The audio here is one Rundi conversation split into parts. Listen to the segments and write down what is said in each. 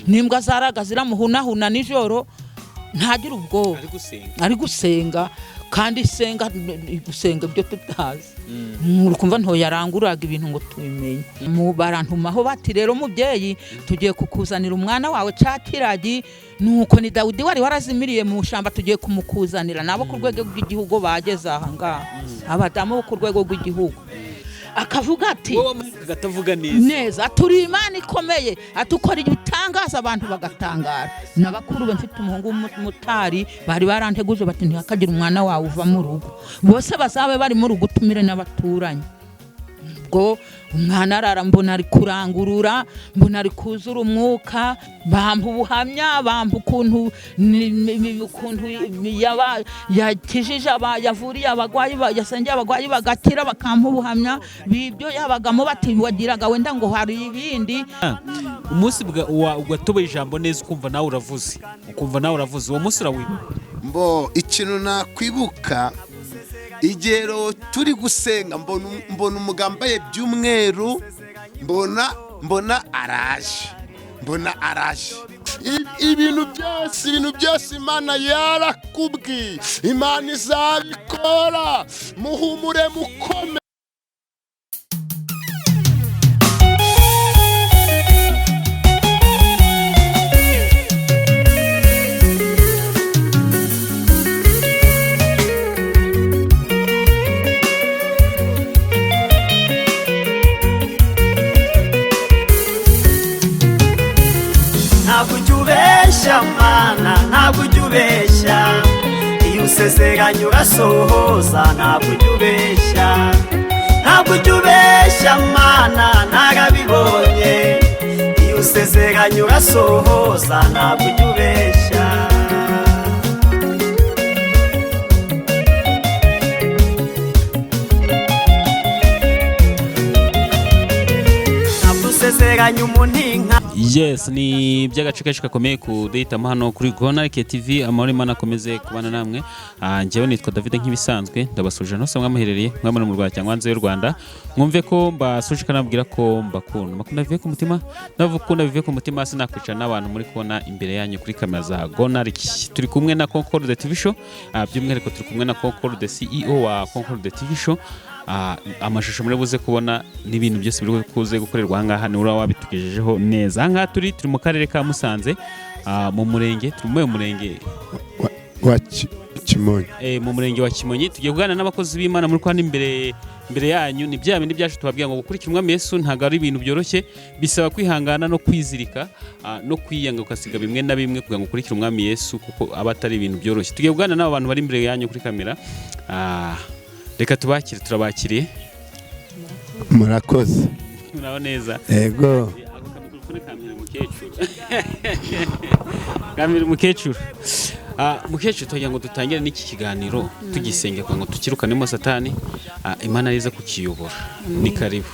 N'imbwa zaraga ziramuhunahuna nijoro, ntagire ubwoba. Ari gusenga. Ari gusenga, kandi senga gusenga ibyo tutazi. Ukumva ntoyaranguraga ibintu ngo tubimenye. Mu barantumaho bati: "Rero mubyeyi, tugiye kukuzanira umwana wawe ca kiragi." Nuko ni Dawidi wari warazimiriye mu shamba, tugiye kumukuzanira. Nabo ku rwego rw'igihugu bageze aha ngaha, abadamu bo ku rwego rw'igihugu, akavuga ati Wowe wamuherukaga atavuga neza. Neza, turi Imana ikomeye, atukora ibitangaza abantu bagatangara. Na bakuru be, mfite umuhungu w'umumotari, bari baranteguje bati: "Ntihakagire umwana wawe uva mu rugo, bose bazabe bari mu rugo, utumire n'abaturanyi." Ubwo umwana arara, mbona ari kurangurura, mbona ari kuzura umwuka. Bampa ubuhamya, bampa ukuntu ukuntu yakijije yavuriye abagwayi, yasengeye abagwayi bagakira, bakampa ubuhamya bibyo yabagamo. Bati wagiraga wenda ngo hari ibindi. Umunsi watoboye ijambo neza, ukumva nawe uravuze, ukumva nawe uravuze, uwo munsi urawibuka? Mbo ikintu nakwibuka, igihe turi gusenga, mbona umugabo wambaye by'umweru, mbona araje, mbona araje. Ibintu byose, ibintu byose Imana yarakubwiye, Imana izabikora. Muhumure, mukome. Ntabwo ujya ubeshya Mana, ntabwo ujya ubeshya. Iyo usezeranye urasohoza. Ntabwo ujya ubeshya, ntabwo ujya ubeshya Mana, narabibonye. Iyo usezeranye urasohoza, ntabwo ujya ubeshya. Ntabwo usezeranye umuntu inka. Yes, ni iby'agace kenshi gakomeye kuduhitamo hano kuri Gonarike TV. Amahoro Imana akomeze kubana namwe. Njyewe nitwa David nk'ibisanzwe, ndabasuje ntose mwamuherereye, mwamuri mu Rwanda cyangwa hanze y'u Rwanda. Mwumve ko mbasuje kanabwira ko mbakunda, mbakunda bivuye ku mutima, ndabakunda bivuye ku mutima. Sinakwicara n'abantu muri kubona imbere yanyu kuri kamera za Gonarike. Turi kumwe na Concorde TV Show, by'umwihariko turi kumwe na Concorde, CEO wa Concorde TV Show. Amashusho muri buze kubona n'ibintu byose biri kuze gukorerwa ahangaha ni uriya wabitugejejeho neza. Ahangaha turi mu karere ka Musanze, mu murenge, turi muri uyu murenge Wa Kimonyi. Mu murenge wa Kimonyi. Tugiye kuganira n'abakozi b'Imana muri kwano imbere yanyu. Ni bya bindi byacu tubabwira ngo gukurikira Umwami Yesu ntabwo ari ibintu byoroshye, bisaba kwihangana no kwizirika, no kwiyanga ukasiga bimwe na bimwe kugira ngo ukurikire Umwami Yesu, kuko aba atari ibintu byoroshye. Tugiye kuganira n'aba bantu bari imbere yanyu kuri kamera. Reka tubakire, turabakiriye. Murakoze. Muraho neza? Ego. Ako kamikorofone kamira umukecuru, kamira umukecuru. Mukecuru, tugira ngo dutangire n'iki kiganiro tugisenge kugira ngo tukirukanemo Satani, Imana ariza kukiyobora. Ni karibu.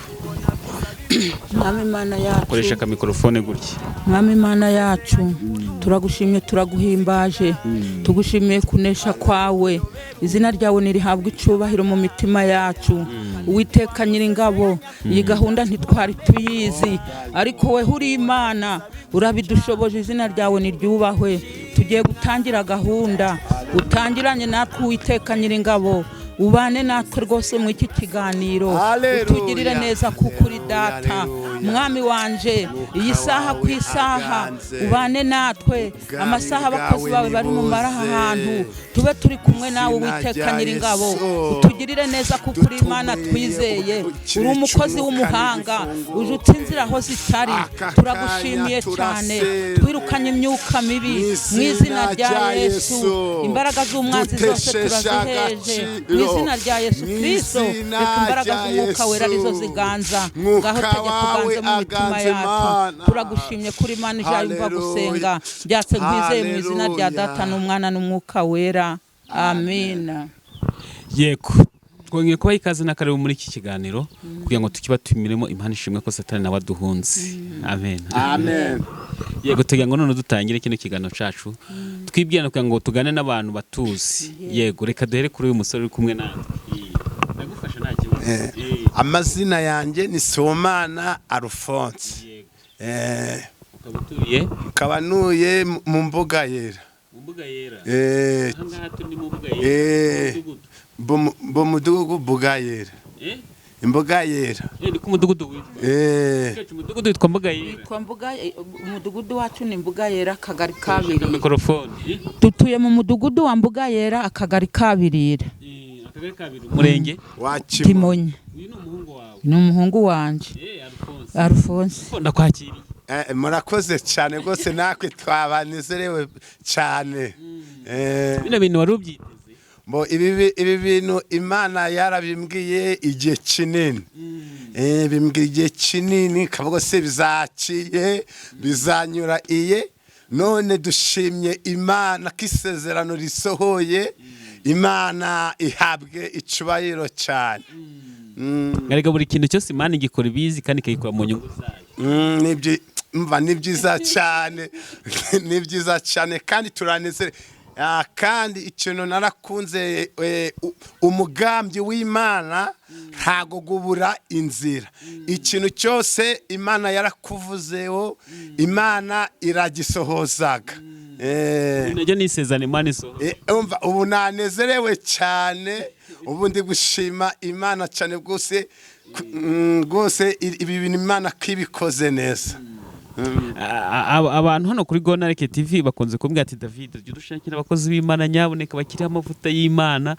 Mwami Imana yacu. Koresha akamikorofone gutya. Mwami Imana yacu, turagushimye, turaguhimbaje, tugushimiye kunesha kwawe. Izina ryawe nirihabwa icyubahiro mu mitima yacu. Uwiteka Nyiringabo, iyi gahunda ntitwari tuyizi, ariko we uri Imana urabidushoboje. Izina ryawe niryubahwe. Tugiye gutangira gahunda, utangiranye natwe. Uwiteka Nyiringabo, ubane natwe rwose mu iki kiganiro. Haleluya. Utugirire neza kuko uri Data. Haleluya. Mwami wanje, iyi saha ku wawe isaha aganze. ubane natwe. Ubwami Amasaha abakozi bwawe bawe bari mu mara aha nibuze. hantu, tube turi kumwe nawe. Izina Uwiteka rya Nyiringabo, Yesu. utugirire neza kuko uri Imana Dutumiye twizeye. ukiri Uri umukozi cy'umwuka w'umuhanga, n'igifungo. uje uca inzira aho zitari. Aka Turagushimiye kanya cyane. turasenze. Twirukanye imyuka mibi mu izina rya Yesu. Imbaraga z'umwanzi zose Dutesheshe turaziheje mu agaciro. izina rya Yesu Mu Kristo. izina Reka imbaraga rya z'Umwuka Wera arizo Yesu. ziganza. Mwuka Ngaho tegeka, wawe uganze mu mitima aganze yacu. Mana. Turagushimye kuri Imana ijya yumva Haleluya. gusenga. Byatse nkwizeye mu izina rya Haleluya. Data n'Umwana n'Umwuka Wera, amina. Yego, twongeye kubaha ikaze n'akarere muri iki kiganiro kugira ngo tukibatumiremo. Imana ishimwe ko Satani nawe aduhunze. Amen. Amen. Yego, tugira ngo none dutangire kino kiganiro cacu twibwirana kugira ngo tugane n'abantu batuzi. Yego, reka duhere kuri uyu musore uri kumwe natwe. Ndagufasha, nta kibazo. Amazina yanjye ni Sibomana Alphonse. Yego. Ukaba utuye Nkaba ntuye mu Mbuga Yera. Mu Mbuga Yera. Eh, aha ngaha turi ni mu Mbuga Yera. Eh. Bo mudugudu Mbuga Yera. Eh? Imbuga Yera. Eh, ni ko umudugudu witwa? Eh. Mukecuru, umudugudu witwa Mbuga Yera? Witwa Mbuga, umudugudu wacu ni Mbuga Yera, akagari kabiri. Mikorofone. Dutuye mu mudugudu wa Mbuga Yera, akagari Kabirira. Akagari Kabiri, umurenge Wa Kimonyi. Kimonyi. Uyu ni umuhungu wawe? Ni umuhungu wanje. Eh, Alphonse. Alphonse. Ko ndakwakiriye. Eh, murakoze cyane rwose, natwe twabanezerewe cyane. Eh, Bino bintu wari ubyiteze? Bo ibi bintu Imana yarabimbwiye igihe kinini. Eh, bimbwiye igihe kinini, kavuga se bizaciye bizanyura iye. None dushimye Imana ko isezerano risohoye. Imana ihabwe icubahiro cyane. Ariko buri kintu cyose Imana igikora ibizi kandi ikayikora mu nyungu zayo. Mva ni byiza cyane, ni byiza cyane kandi turanezere. Ah, kandi ikintu narakunze, umugambi w'Imana ntago gubura inzira. Ikintu cyose Imana yarakuvuzeho, Imana iragisohozaga. Naryo ni isezerano Imana isohoza. Umva, ubu nanezerewe cyane, ubu ndi gushima Imana cyane rwose, rwose ibi bintu Imana kibikoze neza. Abantu hano kuri Gonareke TV bakunze kumbwira ati: "David, jya udushakira abakozi b'Imana nyaboneka bakiriho amavuta y'Imana."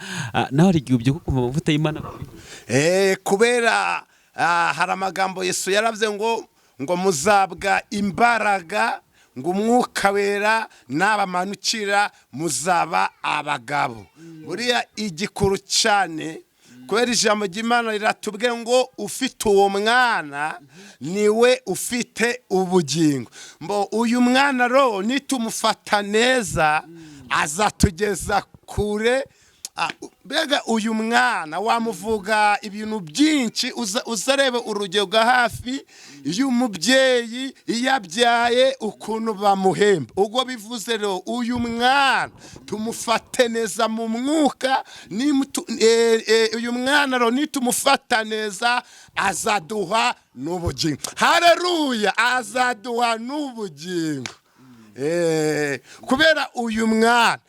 Nawe hari igihe ubyuka ukumva amavuta y'Imana akuriho? Kubera hari amagambo Yesu yaravuze ngo muzabwa imbaraga, ngo Umwuka Wera nabamanukira muzaba abagabo. Buriya igikuru cyane, kubera ijambo ry'Imana riratubwiye ngo ufite uwo mwana niwe ufite ubugingo. Mbo uyu mwana ro nitumufata neza azatugeza kure. Mbega uyu mwana wamuvuga ibintu byinshi. Uzarebe urugero rwa hafi, iyo umubyeyi iyo abyaye ukuntu bamuhemba. Ubwo bivuze rero uyu mwana tumufate neza mu mwuka. Uyu mwana rero nitumufata neza azaduha n'ubugingo. Hareruya, azaduha n'ubugingo. Kubera uyu mwana,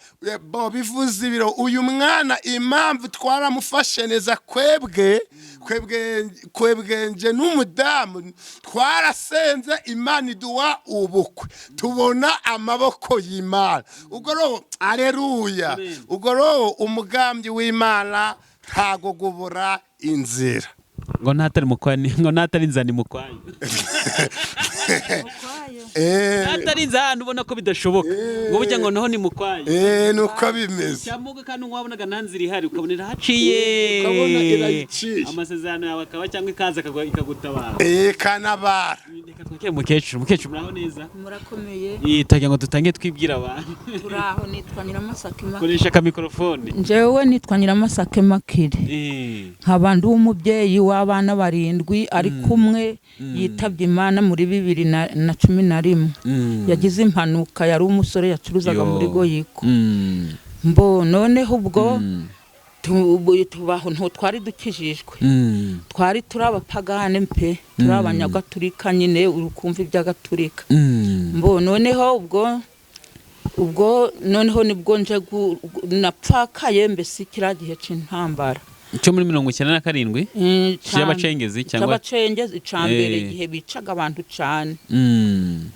bo bivuze ibiro uyu mwana, impamvu twaramufashe neza, kwebwe nje n'umudamu twarasenze Imana iduha ubukwe, tubona amaboko y'Imana. Ubwo rero, aleluya, ubwo rero umugambi w'Imana ntago gubura inzira. Ngo ntatari mukwani, ngo ntatari inzani mukwanyu. Ntatari inzani ahantu ubona ko bidashoboka, ngo burya ngo naho ni mukwanyu. Nuko bimeze. Cyamuga kandi wabonaga nta nzira ihari, ukabona irahaciye. Ukabona irayiciye. Amasezerano yawe akaba cyangwa ikaza ikagutabara. Kanabara. Reka twakire mukecuru. Mukecuru, muraho neza? Murakomeye. Tagira ngo dutange twibwira abantu. Turaho, nitwa Nyiramasaka Makire. Koresha akamikorofone. Njyewe nitwa Nyiramasaka Makire, nkaba ndi umubyeyi w'abana barindwi, ari kumwe yitabye Imana muri 2011. Yagize impanuka, yari umusore yacuruzaga muri Goyiko. Mbo noneho ubwo tubaho twari dukijijwe, twari turi abapagane mpe, turi abanyagatulika nyine, urukumva iby'agaturika. Mbo noneho ubwo noneho nibwo nje napfakaye mbese kiriya gihe c'intambara. Cyo muri 97? Cane. Cy'abacengezi cyangwa? Cy'abacengezi, ica mbere, igihe bicaga abantu cane.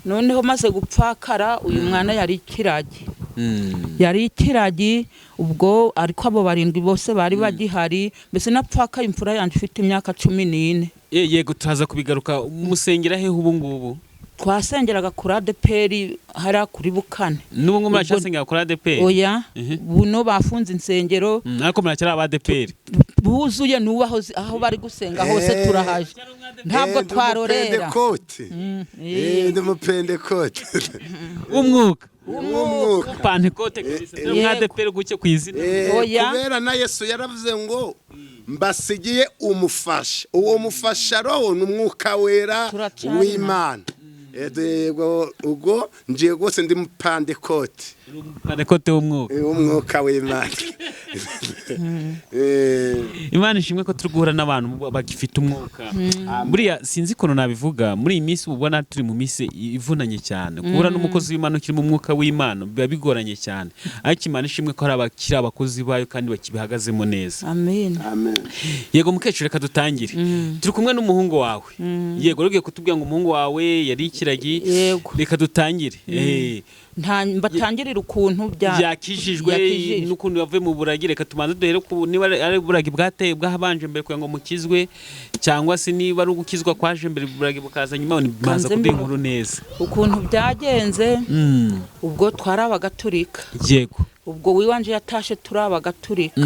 Noneho maze gupfakara, uyu mwana yari ikiragi. Yari ikiragi ubwo, ariko abo barindwi bose bari bagihari. Mbese napfakaye imfura yanjye ifite imyaka 14. Yego, turaza kubigaruka. Musengera hehe ubu ngubu? Twasengeraga kuri ADEPR hariya kuri Bukane. N'ubu ngubu muracyasengera kuri ADEPR? Oya, buno bafunze insengero. Ariko muracyari aba ADEPR? Buzuye n'ubu, aho bari gusenga hose turahaje, ntabwo Ndi twarorera. umupentekote. Ndi umupentekote. W'umwuka. W'umwuka. Pantekote kabisa, turi mwa ADEPR gucyo ku izina. Oya. Kubera na Yesu yaravuze ngo mbasigiye umufasha, uwo mufasha roho ni Umwuka Wera Turacana. w'Imana. Yego, ubwo ngiye rwose ndi mupandekote. Pandekote w'umwuka. W'umwuka w'Imana. Imana ishimwe ko turi guhura n'abantu bagifite umwuka. Buriya sinzi ukuntu nabivuga, muri iyi minsi ubona turi mu minsi ivunanye cyane, guhura n'umukozi w'Imana ukiri mu mwuka w'Imana biba bigoranye cyane, ariko Imana ishimwe ko hari abakiri abakozi bayo kandi bakibihagazemo neza. Amen. Amen. Yego mukecuru, reka dutangire. Turi kumwe n'umuhungu wawe. Yego, rugiye kutubwira ngo umuhungu wawe yari ikiragi. Yego. Reka dutangire. Mbatangirira ukuntu Byakijijwe yakijijwe. N'ukuntu yavuye mu buragi. Reka tubanze duhere ku niba ari uburagi bwateye bwahabanje mbere kugira ngo mukizwe, cyangwa se niba ari ugukizwa kwaje mbere uburagi bukaza nyuma. Banza Kanze kuduha mbivuge. inkuru neza. Ukuntu byagenze, ubwo twari abagatulika. Ubwo wiwanje yatashe turi abagatulika.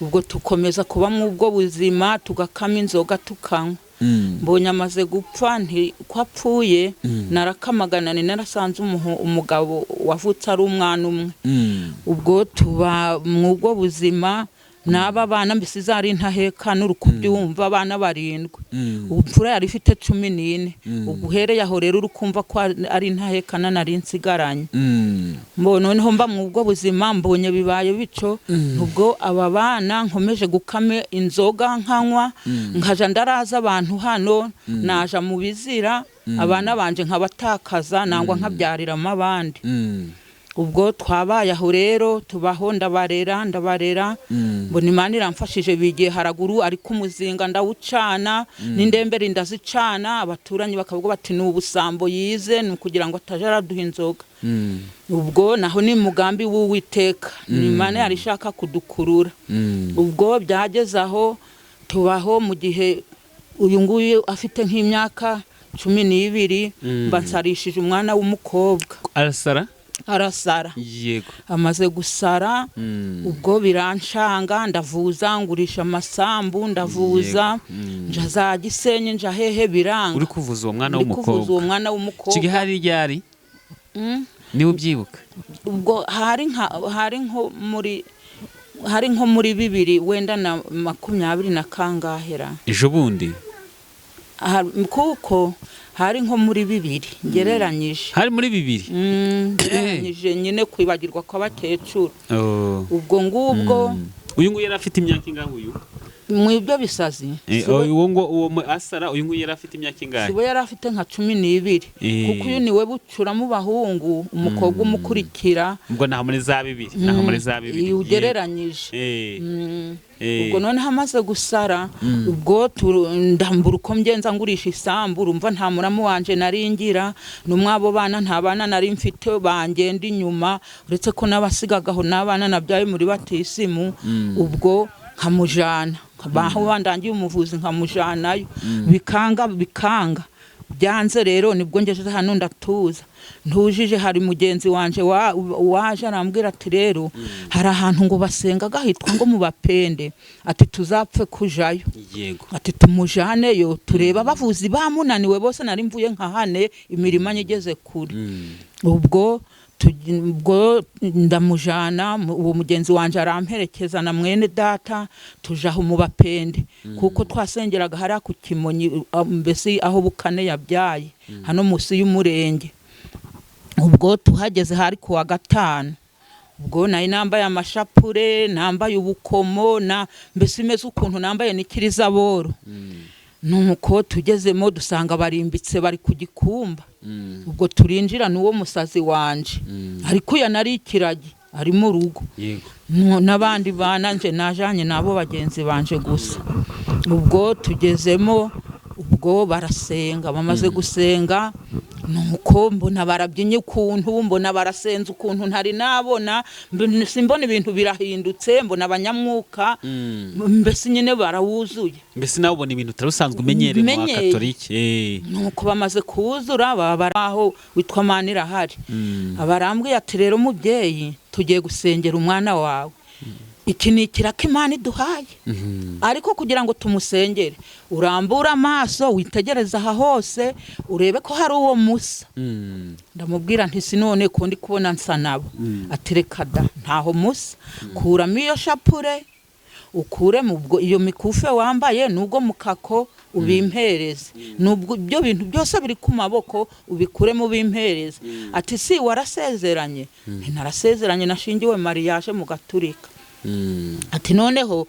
Ubwo tukomeza kuba mu ubwo buzima, tugakama inzoga tukanywa. Mbonye amaze gupfa, nti ko apfuye narakamagana, ni narasanze umugabo wavutse ari umwana umwe. Ubwo tuba mu ubwo buzima n'aba bana, mbese zari intaheka n'urukubyumva, abana 7. Imfura yari ifite 14. Ubwo uhereye aho rero uri kumva ko ari intahekana nari nsigaranye. Noneho mba mu ubwo buzima, mbonye bibaye bico. Ubwo aba bana nkomeje gukame inzoga nkanywa, nkaja ndaraza abantu hano, naja mu bizira, abana banje nkabatakaza nangwa nkabyariramo abandi. Ubwo twabaye aho rero, tubaho, ndabarera ndabarera, mbona Imana iramfashije, bigiye haraguru, ariko umuzinga ndawucana n'indemberi ndazicana, abaturanyi bakavuga bati ni ubusambo yize, ni ukugira ngo ataja araduha inzoga. Ubwo naho ni mugambi w'Uwiteka, ni Imana yari ishaka kudukurura. Ubwo byageze aho tubaho, mu gihe uyu nguyu afite nk'imyaka 12, mba nsarishije umwana w'umukobwa. Arasara. Arasara. Amaze gusara, ubwo biranshanga, ndavuza, ngurisha amasambu, ndavuza, nja za Gisenyi, nja hehe, biranga. Uri kuvuza uwo mwana Ndi kuvuza uwo w'umukobwa. mwana w'umukobwa. Kigali hari ryari, niba ubyibuka? Ubwo hari nko muri bibiri wenda na makumyabiri na kangahera. Ejo bundi. Kuko hari nko muri 2000 ngereranyije. Hari muri 2000. Ngereranyije nyine kwibagirwa kw'abakecuru. Oh. Ubwo ngubwo. Uyu nguyu yari afite imyaka ingahe uyu? Mu ibyo bisazi, siwe. Uwo ngo uwo asara, uyu nguyu yari afite imyaka ingahe? Siwe yari afite nka 12. Kuko uyu niwe bucura mu bahungu, umukobwa umukurikira. Ubwo naho muri za 2000, naho muri za 2000. Iyo ugereranyije. Ubwo noneho amaze gusara, ubwo ndambura uko mgenza, ngurisha isambu. Urumva nta muramu wanje nari ngira n'umwabo bana, nta bana nari mfite bangenda inyuma, uretse ko n'abasigagaho n'abana nabyaye muri batisimu. Ubwo nkamujana baho bandangiye umuvuzi, nkamujanayo, bikanga bikanga. Byanze rero nibwo ngejeje hano ndatuza. Ntujije, hari mugenzi wanje waje arambwira ati rero hari ahantu ngo basengaga hitwa ngo mu Bapende, ati tuzapfe kujayo. Ati tumujaneyo turebe abavuzi bamunaniwe bose. Nari mvuye nka hane imirima nyigeze kure. Ubwo ndamujana, uwo mugenzi wanje aramperekeza na mwene data, tuja aho mu Bapende, kuko twasengeraga hariya ku Kimonyi, mbese aho Bukane yabyaye, hano munsi y'umurenge. Ubwo tuhageze hari ku wa gatanu. Ubwo nari nambaye amashapure, nambaye ubukomo, na mbese imeze ukuntu nambaye n'ikirizaboro. Nuko tugezemo dusanga barimbitse, bari ku gikumba. Ubwo turinjira n'uwo musazi wanje, ariko uya nari ikiragi ari mu rugo. N'abandi bana nje najanye nabo bagenzi banje gusa. Ubwo tugezemo, ubwo barasenga, bamaze gusenga, nuko mbona barabyinnye ukuntu, mbona barasenze ukuntu ntari nabona, simbona ibintu birahindutse, mbona abanyamwuka, mbese nyine barawuzuye. Mbese nawe ubona ibintu utari usanzwe umenyereye mu Menyeye. Katolike. Nuko bamaze kuwuzura, baba bari aho witwa Manirahari, abarambwiye ati rero mubyeyi, tugiye gusengera umwana wawe, iki ni ikiraka Imana iduhaye, ariko kugira ngo tumusengere urambure amaso witegereze aha hose urebe ko hari uwo musa. Ndamubwira nti si none ko ndi kubona nsa nabo? Ati reka da, ntaho musa, kuramo iyo shapure, ukuremo ubwo iyo mikufe wambaye n'ubwo mukako. ubimpereze, nubwo ibyo bintu byose biri ku maboko ubikuremo ubimpereze. Ati si warasezeranye? Nti narasezeranye, nashingiwe mariage mu gaturika. Ati noneho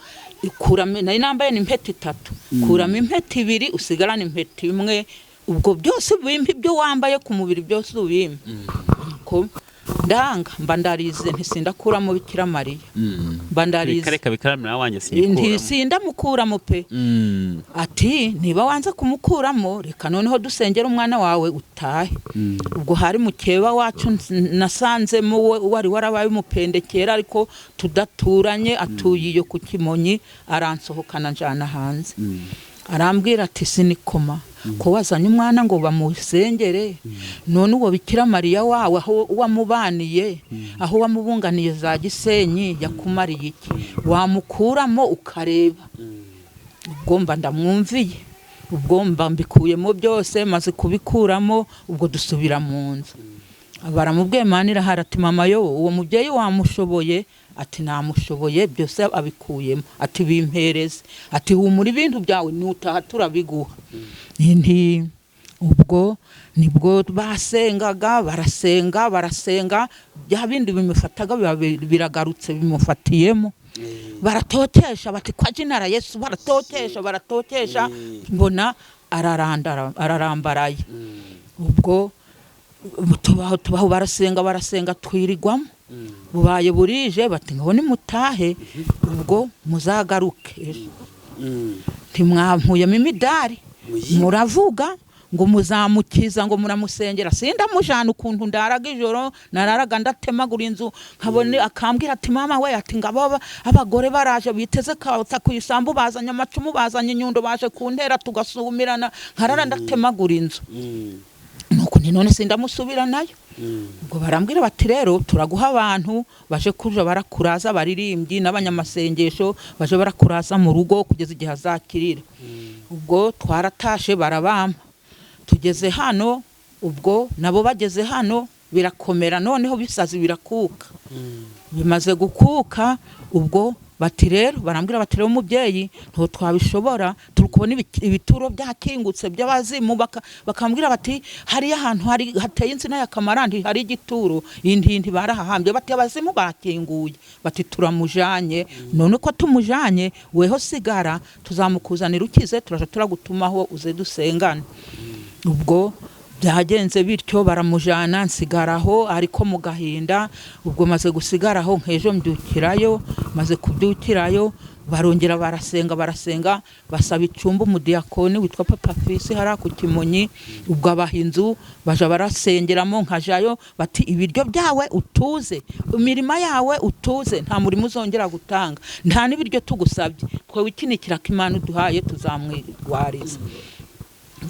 kuramo, nari nambaye n'impeta itatu, kuramo impeta ibiri usigarane impeta imwe, ubwo byose ubimpe, ibyo wambaye ku mubiri byose ubimpe. Nuko ndanga, mba ndarize, ntisindakuramo Bikira Mariya, mba ndarize. Reka Bikira Mariya wanjye siyikuramo. Ntisindamukuramo pe. Ati niba wanze kumukuramo, reka noneho dusengere umwana wawe utahe. Ubwo hari mukeba wacu nasanzemo, we wari warabaye umupende kera ariko tudaturanye, atuye iyo ku Kimonyi, aransohokana njana hanze, arambwira ati sinikoma ko wazanye umwana ngo bamusengere, none uwo Bikira Mariya wawe aho wamubaniye, aho wamubunganiye za Gisenyi, yakumariye iki? Wamukuramo ukareba. Ubwo mba ndamwumviye, ubwo mba mbikuyemo byose. Maze kubikuramo, ubwo dusubira mu nzu, baramubwiye Mana irahari. Ati mama yo, uwo mubyeyi wamushoboye? Ati namushoboye, byose abikuyemo. Ati bimpereze. Ati humura, ibintu byawe nutaha turabiguha. Nti ubwo nibwo basengaga, barasenga barasenga, bya bindi bimufataga biba biragarutse, bimufatiyemo, baratotesha bati kwa jina la Yesu, baratotesha baratotesha, mbona ararandara, ararambaraye. Ubwo tubaho tubaho, barasenga barasenga, twirigwamo, bubaye burije, bati ngo nimutahe, ubwo muzagaruke ejo. Ntimwampuyemo imidari, muravuga ngo muzamukiza, ngo muramusengera, sindamujana. Ukuntu ndaraga ijoro, nararaga ndatemagura inzu, nkabona akambwira ati mama we, ati ngabo abagore baraje biteze kawuta ku isambu, bazanye amacumu, bazanye inyundo, baje kuntera, tugasumirana, nkarara ndatemagura inzu. Nuko nti none sindamusubira nayo. Ubwo barambwira bati rero turaguha abantu baje kuja barakuraza, baririmbyi n'abanyamasengesho baje barakuraza mu rugo kugeza igihe azakirira. Ubwo twaratashe, barabampa, tugeze hano, ubwo nabo bageze hano birakomera, noneho bisazi birakuka. Bimaze gukuka, ubwo bati rero, barambwira bati rero umubyeyi ntabwo twabishobora, turi kubona ibituro byakingutse by'abazimu. Bakambwira bati hariya ahantu hari hateye insina ya kamarandi hari igituro, intinti barahahambye, bati abazimu bakinguye, bati turamujanye. None uko tumujanye, weho sigara, tuzamukuzanira ukize, turaja turagutumaho uze dusengane. Ubwo byagenze bityo, baramujana, nsigaraho ariko mu gahinda. Ubwo maze gusigaraho, nk'ejo mbyukirayo, maze kubyukirayo barongera barasenga barasenga, basaba icumba umudiyakoni witwa Papa Fisi hariya ku Kimonyi. Ubwo abaha inzu, baja barasengeramo, nkajayo, bati ibiryo byawe utuze, imirima yawe utuze, nta murimo uzongera gutanga, nta n'ibiryo tugusabye, twe ikinikira ko Imana uduhaye tuzamwigwariza.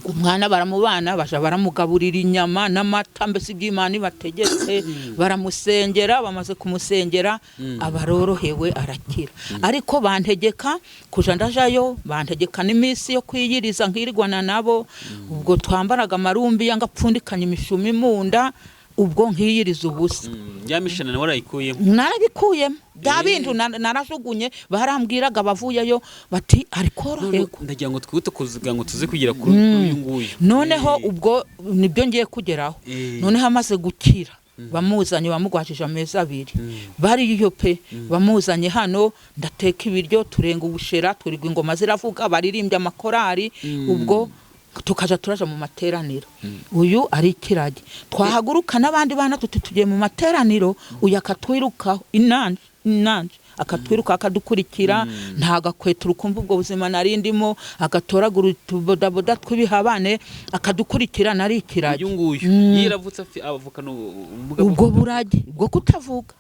Umwana baramubana, baja baramugaburira inyama n'amata, mbese iby'Imana ibategetse, baramusengera. Bamaze kumusengera abarorohewe, arakira, ariko bantegeka kuja ndajayo, bantegeka n'iminsi yo kwiyiriza nkirigwana nabo. Ubwo twambaraga amarumbi ngapfundikanya imishumi mu nda, ubwo nkiyiriza ubusa. Ya mishanana warayikuyemo? Narabikuyemo bya bintu, narajugunye. Barambwiraga bavuyeyo bati arikoroherwa. Ndagira ngo twihute kugira ngo tuze kugera kuri uyu nguyu. Noneho ubwo nibyo ngiye kugeraho. Noneho amaze gukira, bamuzanye, bamugwashije amezi 2 bariyo pe. Bamuzanye hano, ndateka ibiryo, turenga ubushera, turirwa ingoma ziravuga, baririmbye amakorari, ubwo tukaja turaja mu materaniro. Uyu ari ikiragi, twahaguruka n'abandi bana tuti tugiye mu materaniro, uyu akatwirukaho, inanje inanje, akatwiruka akadukurikira, nta gakweto. Urukumva ubwo buzima nari ndimo, agatoragura utubodaboda tw'ibihabane akadukurikira, nari ikiragi. Uyu nguyu yiravutse avukana ubumuga bwo Ubwo buragi bwo kutavuga.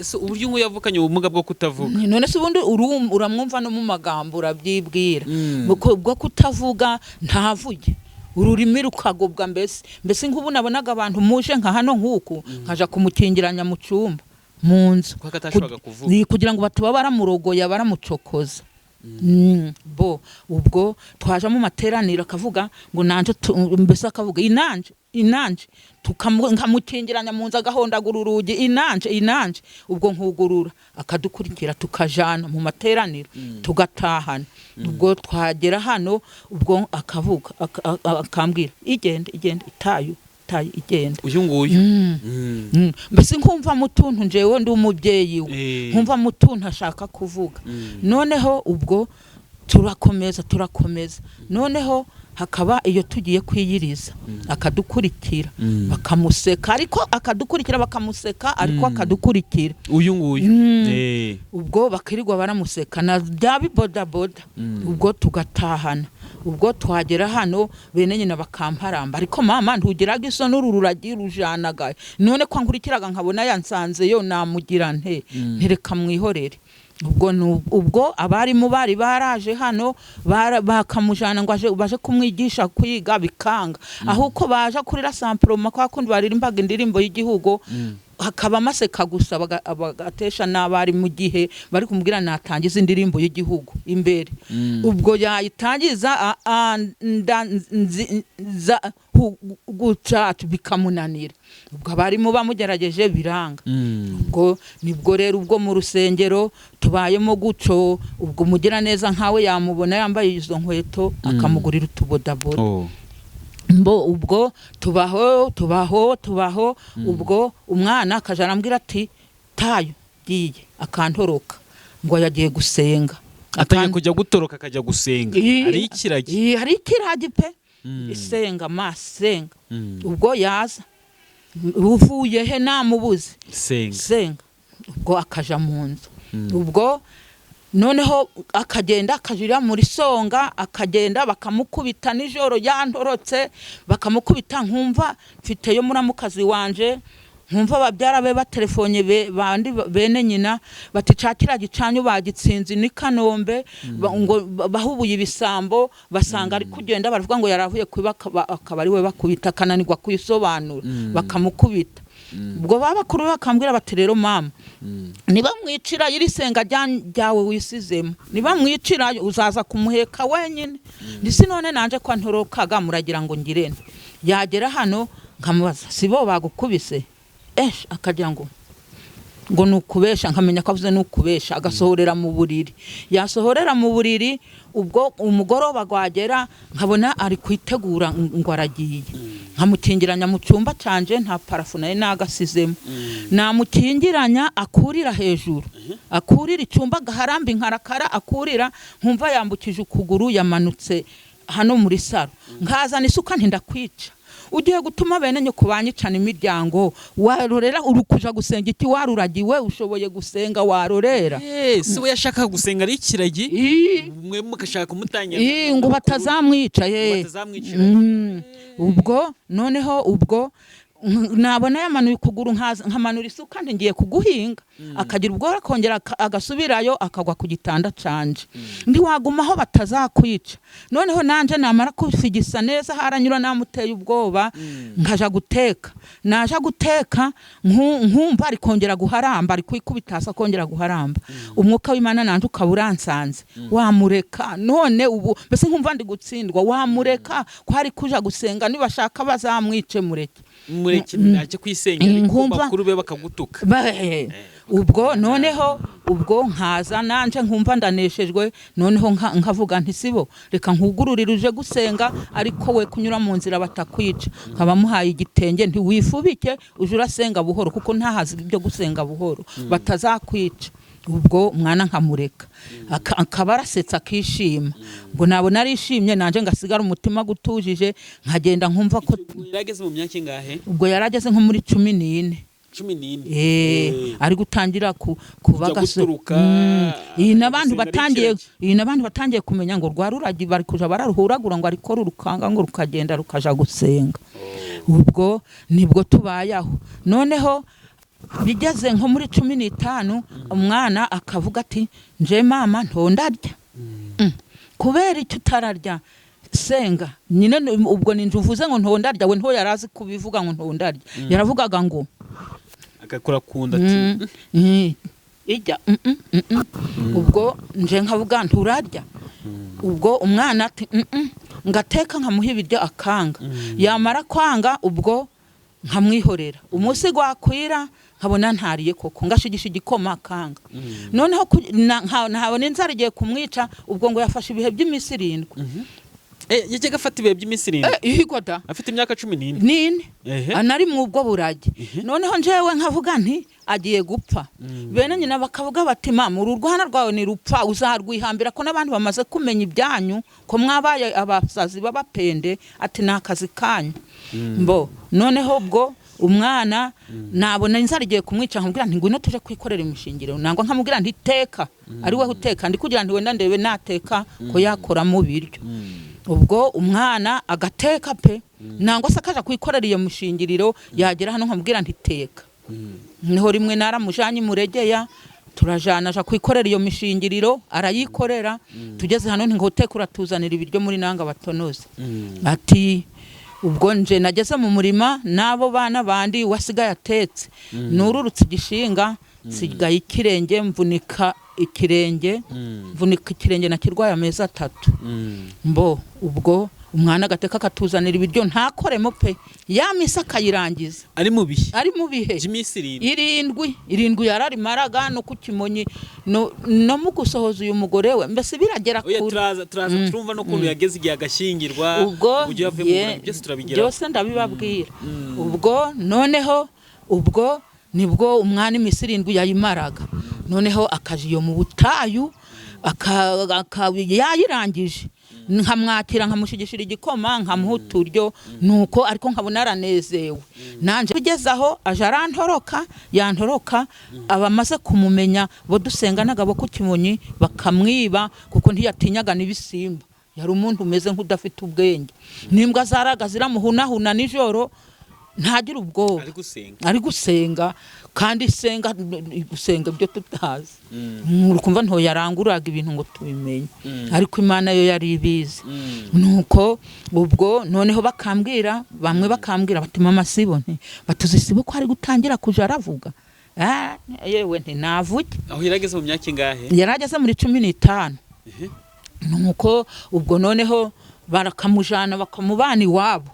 So uburyo nguyu yavukanye ubumuga bwo kutavuga. None se ubundi uramwumva no mu magambo urabyibwira. Bwo kutavuga, ntavuge, ururimi rukagobwa. Mbese nk'ubu nabonaga abantu muje nka hano nk'uku, nkaja kumukingiranya mu cyumba mu nzu. Kuko atashoboraga kuvuga. Ni kugira ngo bataba baramurogoya, baramucokoza. Bo ubwo twaja mu materaniro akavuga ngo nanje mbese akavuga inanje inanje, nkamukingiranya mu nzu agahondagura urugi, inanje inanje, ubwo nkugurura akadukurikira tukajana mu materaniro tugatahana. Ubwo twagera hano ubwo akavuga akambwira igende igende itayo itayo igende. Uyu nguyu. Mbese nkumva mu tuntu njewe ndi umubyeyi we, nkumva mu tuntu ashaka kuvuga. Noneho ubwo turakomeza turakomeza, noneho hakaba iyo tugiye kwiyiriza akadukurikira, bakamuseka ariko akadukurikira, bakamuseka ariko akadukurikira. Uyu nguyu. Ubwo bakirirwa baramuseka na bya bibodaboda. Ubwo tugatahana, ubwo twagera hano bene nyina bakamparamba, ariko mama ntugiraga isoni, uru ruragi rujanaga none ko nkurikiraga nkabona yansanzeyo namugira nte? Ntereka mwihorere. Ubwo ubwo abarimu bari baraje hano bakamujana ngo baje kumwigisha kwiga bikanga, ahubwo baje kuri rasamporoma kwa kundi baririmbaga indirimbo y'igihugu hakaba amaseka gusa, bagatesha n'abari mu gihe bari kumubwira natangiza indirimbo y'igihugu imbere. Ubwo yayitangiza nza guca bikamunanira, ubwo abarimu bamugerageje biranga. Ubwo nibwo rero ubwo mu rusengero tubayemo guco, ubwo umugiraneza nkawe yamubona yambaye izo nkweto akamugurira utubodaboda. Mbo ubwo tubaho tubaho tubaho, ubwo umwana akaja arambwira ati tayo giye, akantoroka ngo yagiye gusenga. Atangiye kujya gutoroka akajya gusenga. Ari ikiragi. Hari ikiragi pe. Isenga ma senga. Ubwo yaza uvuye he namubuze. Senga. Senga, ubwo akaja mu nzu. Ubwo noneho akagenda akajira muri songa, akagenda bakamukubita nijoro yantorotse, bakamukubita nkumva mfiteyo muramukazi wanje, nkumva babyara be batelefonye bandi bene nyina bati ca kiriya gicanyu bagitsinze ni Kanombe, ngo bahubuye ibisambo basanga ari kugenda baravuga ngo yaravuye kuba akaba ari we bakubita, akananirwa kuyisobanura bakamukubita. Ubwo babakuru bakambwira bati rero mama, niba mwicira iri senga ryawe wisizemo, niba mwicira uzaza kumuheka wenyine. Ndisi none nanje ko ntorokaga muragira ngo ngirente? Yagera hano nkamubaza si bo bagukubise? Esh, akagira ngo ni ukubesha, nkamenya ko avuze ni ukubesha, agasohorera mu buriri. Yasohorera mu buriri, ubwo umugoroba gwagera nkabona ari kwitegura ngo aragiye, nkamukingiranya mu cyumba canje, nta parafu nayo nagasizemo, namukingiranya akurira hejuru, akurira icyumba agaharamba inkarakara, akurira nkumva yambukije ukuguru yamanutse hano muri saro, nkazana isuka nti ndakwica, ugiye gutuma bene nyoko banyicana imiryango, warorera uri kuja gusenga iki? Waruragiwe ushoboye gusenga warorera. Si we yashakaga gusenga ari ikiragi, mwe mugashaka kumutangira ngo batazamwica ye. Batazamwicira. Ubwo noneho ubwo nabona yamanuye ukuguru nkamanura isuka nti ngiye kuguhinga, akagira ubwo akongera agasubirayo akagwa ku gitanda canje, ntiwagumaho batazakwica. Noneho nanje namara kufigisa neza haranyura namuteye ubwoba, nkaja guteka, naja guteka nkumva ari kongera guharamba, ari kwikubita hasi akongera guharamba. Umwuka w'Imana nanje ukaba uransanze, wamureka none ubu mbese nkumva ndi gutsindwa, wamureka ko ari kuja gusenga, nibashaka bazamwice mureke. Mureke ajye kwisengera, ariko bakuru be bakagutuka. Ubwo noneho ubwo nkaza nanje nkumva ndaneshejwe, noneho nkavuga nti sibo reka nkugururire uje gusenga, ariko we kunyura mu nzira batakwica, nkaba muhaye igitenge nti wifubike uje urasenga buhoro, kuko ntahazi ibyo gusenga buhoro batazakwica. Ubwo umwana nkamureka akaba arasetsa akishima, ngo nabona arishimye nanje ngasigara umutima gutujije, nkagenda nkumva ko Yarageze mu myaka ingahe? Ubwo yarageze nko muri 14. 14. Ari gutangira kuba Kujya guturuka, Iyi n'abantu gusenga ari batangiye ikiragi. Iyi n'abantu batangiye kumenya ngo rwa ruragi bari kuja bararuhuragura ngo ariko rurukanga ngo rukagenda rukaja gusenga. Ubwo nibwo tubayaho. Noneho bigeze nko muri 15 umwana akavuga ati nje mama ntondarya. Kubera icyo utararya? Senga nyine ubwo ninje uvuze ngo ntondarya, we nto yarazi kubivuga ngo ntondarya, yaravugaga ngo Agakora kunda ati Ijya mm, mm, mm, mm. Ubwo nje nkavuga nturarya. Ubwo umwana ati mm, mm. Ngateka nkamuha ibiryo akanga. Yamara kwanga, ubwo nkamwihorera. Umunsi gwakwira nkabona ntariye koko, ngashigisha igikoma akanga. Noneho nkabona inzara igiye kumwica. Ubwo ngo yafashe ibihe by'iminsi 7. Yajyaga afata ibihe by'iminsi 7? Ihigoda. Afite imyaka 14? Nine. Anari mu ubwo burage. Noneho njyewe nkavuga nti agiye gupfa. Bene nyina bakavuga bati: "Mama, uru rwana rwawe ni rupfa uzarwihambira, ko n'abantu bamaze kumenya ibyanyu ko mwabaye abasazi b'abapende." Ati: "Ni akazi kanyu." Mbo noneho ubwo umwana nabona inzara igiye kumwica, nkamubwira nti: "Ngwino tuje kwikorera imishingiro." Nangwa nkamubwira nti: "Teka." Ari we uteka, ndi kugira nti wenda ndebe nateka ko yakora mu biryo. Ubwo umwana agateka pe, nangwa se akaja kwikorera iyo mushingiriro. Yagera hano nkamubwira nti: "Teka." Niho rimwe naramujanye muregeya, turajana, aja kwikorera iyo mishingiriro, arayikorera. Tugeze hano nti: "Ngo uteke, uratuzanira ibiryo muri nanga batonoze." Ati ubwo nje nageze mu murima n'abo bana bandi, wasigaye atetse. Nururutse igishinga, nsigaye ikirenge, mvunika ikirenge, mvunika ikirenge nakirwaye amezi 3. Mbo ubwo umwana agateka akatuzanira ibiryo, ntakoremo pe, ya misi akayirangiza. Ari mu bihe? Ari mu bihe. By'iminsi 7? 7, 7 yararimaraga no ku Kimonyi no mu gusohoza uyu mugore we, mbese biragera Oya. kure. Turaza turumva n'ukuntu yageze igihe agashyingirwa, Ubwo uburyo yavuye mu buriri, byose turabigeraho. Byose ndabibabwira. Ubwo noneho ubwo nibwo umwana iminsi 7 yayimaraga, noneho akaja iyo mu butayu, yayirangije nkamwakira, nkamushigishira igikoma, nkamuha uturyo, nuko ariko nkabona aranezewe. Nanje bigeze aho aje arantoroka. Yantoroka, abamaze kumumenya bo dusenganaga bo ku Kimonyi bakamwiba, kuko ntiyatinyaga n'ibisimba. Yari umuntu umeze nk'udafite ubwenge, n'imbwa zaraga ziramuhunahuna nijoro, ntagire ubwoba. Ari gusenga? Ari gusenga, kandi isenga gusenga ibyo tutazi. Ukumva ntoyaranguraga ibintu ngo tubimenye, ariko Imana yo yari ibizi. Nuko ubwo noneho bakambwira, bamwe bakambwira bati: "Mama Sibo," nti batuzi Sibo ko ari gutangira kuja aravuga. Ah, yewe, nti navuge. Aho yarageze mu myaka ingahe? Yari ageze muri 15. Nuko ubwo noneho barakamujana, bakamubana iwabo.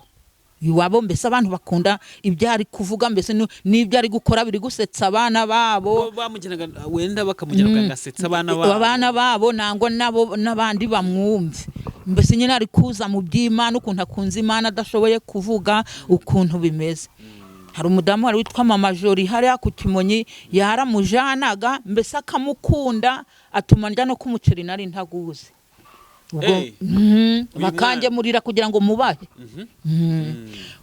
Iwabo mbese abantu bakunda ibyo ari kuvuga, mbese n'ibyo ari gukora biri gusetsa abana babo. Bo bamujyanaga wenda bakamujyana agasetsa abana babo. Abana babo, nangwa nabo n'abandi bamwumve. Mbese nyine ari kuza mu by'Imana, ukuntu akunze Imana adashoboye kuvuga ukuntu bimeze. Hari umudamu wari witwa Mama Jori hariya ku Kimonyi, yaramujanaga mbese akamukunda, atuma ndya no ku muceri nari ntaguzi. Ubwo Hey. Uyu bakangemurira kugira ngo mubahe.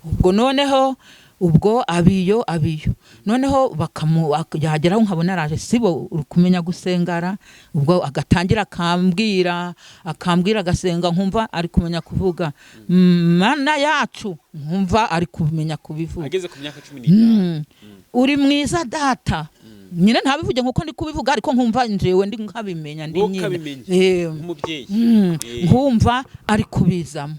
Ubwo noneho ubwo abiyo abiyo noneho bakamu yageraho nkabona araje: "Sibo, uri kumenya gusengara?" Ubwo agatangira akambwira, akambwira agasenga, nkumva ari kumenya kuvuga "Mana yacu", nkumva ari kumenya kubivuga. Ageze ku myaka 15? "Uri mwiza data." Nyine ntabivuge nkuko ndi kubivuga, ariko nkumva njewe ndi nkabimenya ndi Wowe nyine ukabimenya nk'umubyeyi. Nkumva ari kubizamo.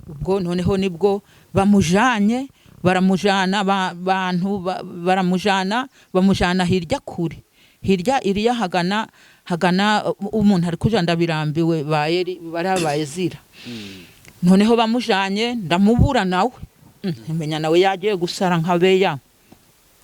Ubwo noneho nibwo bamujanye, baramujana bantu baramujana, bamujana hirya kure, hirya iriya hagana hagana umuntu ari kuja ndabirambiwe bayeri bari zira. Noneho bamujanye ndamubura nawe. Menya nawe yagiye gusara nkabeya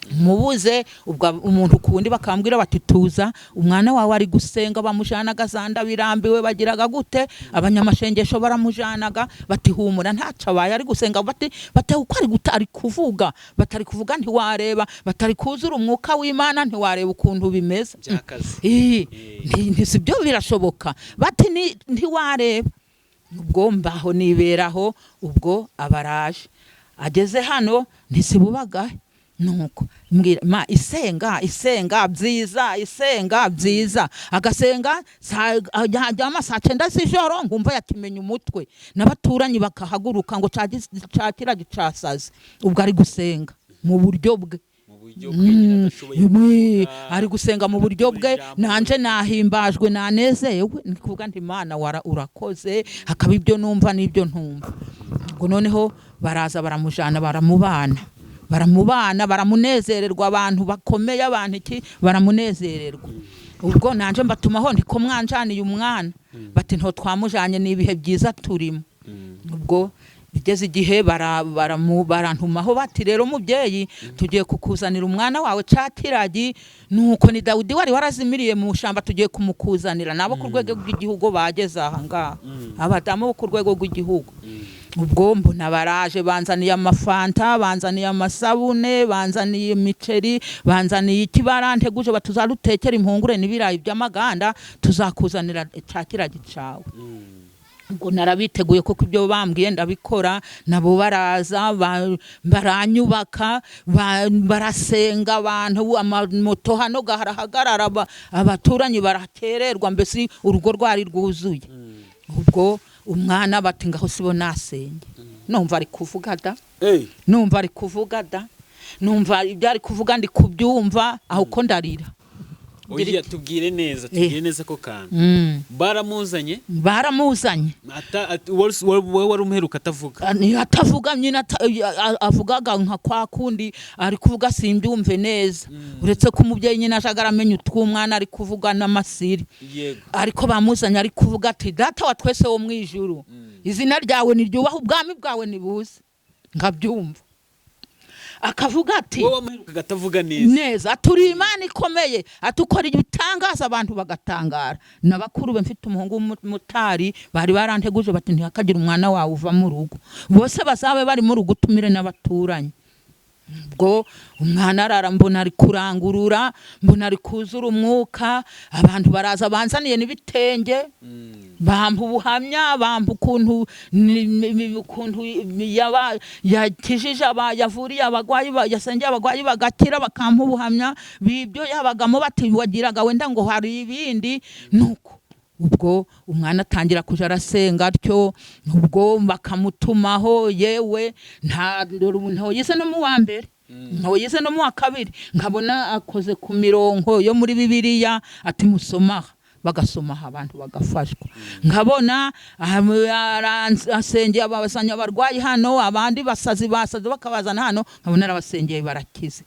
mubuze. Ubwo umuntu kundi bakambwira bati: "Tuza, umwana wawe ari gusenga." Bamujanaga za ndabirambiwe, bagiraga gute, abanyamashengesho baramujanaga bati: "Humura, ntaco abaye, ari gusenga." Bati bati uko ari guta ari kuvuga, batari kuvuga ntiwareba, batari kuzura umwuka w'Imana, ntiwareba ukuntu bimeze. Byakaze. Nti si byo birashoboka, bati ntiwareba. Ubwo mbaho niberaho. Ubwo abaraje ageze hano, ntisibubagahe. Nuko mbwira ma isenga, isenga byiza, isenga byiza, agasenga yajyama saa 9 z'ijoro, ngumva yakimenya umutwe, n'abaturanyi bakahaguruka ngo cakira gicasaze. Ubwo ari gusenga mu buryo bwe. Mu buryo bwe nyine adashoboye kuvuga. Ari gusenga mu buryo bwe. Ijambo. Nanje nahimbajwe, nanezerewe, ni kuvuga nti: "Imana wara urakoze." Hakaba ibyo numva n'ibyo ntumva. Ubwo noneho baraza baramujana, baramubana. Baramubana, baramunezererwa, abantu bakomeye, abantu iki, baramunezererwa. Ubwo nanje mbatumaho ndiko mwanjaniye umwana, bati nto twamujanye, ni ibihe byiza turimo. Ubwo bigeze igihe barantumaho bati rero mubyeyi, tugiye kukuzanira umwana wawe ca kiragi. Nuko ni Dawudi wari warazimiriye mu shamba, tugiye kumukuzanira. Nabo ku rwego rw'igihugu bageze aha ngaha, abadamu bo ku rwego rw'igihugu. Ubwo mbona baraje, banzaniye amafanta, banzaniye amasabune, banzaniye imiceri, banzaniye iki, baranteguje batuzarutekera impungure n'ibirayi by'amaganda, tuzakuzanira ca kiragi cawe. Ubwo narabiteguye kuko ibyo bambwiye ndabikora. Nabo baraza, baranyubaka, barasenga, abantu amamoto hano gaharahagarara, abaturanyi barakererwa, mbese urugo rwari rwuzuye. Ubwo umwana bati ngaho sibo nasenge, numva ari kuvuga da, numva ari kuvuga da, numva ibyo ari kuvuga ndi kubyumva aho ko ndarira. Oya, tubwire neza, tubwire neza ko kantu baramuzanye. Baramuzanye. Wowe wari umuheruka atavuga? Ni atavuga nyine, avugaga nka kwa kundi ari kuvuga simbyumve neza, uretse ko umubyeyi nyine ajaga aramenya utw'umwana ari kuvuga n'amasiri. Ariko bamuzanye ari kuvuga ati: "Data wa twese wo mu ijuru, izina ryawe niryubahe, ubwami bwawe nibuze." Nkabyumva akavuga ati Wowe wamuherukaga atavuga neza? Neza. Turi Imana ikomeye, atukora ibitangaza abantu bagatangara. Na bakuru be, mfite umuhungu w'umumotari, bari baranteguje bati ntihakagire umwana wawe uva mu rugo, bose bazabe bari mu rugo, utumire n'abaturanyi. Ubwo umwana arara, mbona ari kurangurura, mbona ari kuzura umwuka. Abantu baraza banzaniye n'ibitenge, bampa ubuhamya, bampa ukuntu ukuntu yakijije yavuriye abagwayi, yasengeye abagwayi bagakira, bakampa ubuhamya bibyo yabagamo, bati wagiraga wenda ngo hari ibindi. Nuko ubwo umwana atangira kuja arasenga atyo. Ubwo bakamutumaho, yewe nta ntoyize no mu wa mbere, ntoyize no mu wa kabiri, nkabona akoze ku mirongo yo muri Bibiliya ati musomaha, bagasomaha, abantu bagafashwa. Nkabona asengeye, abasanya abarwayi hano, abandi basazi basazi bakabazana hano, nkabona arabasengeye barakize.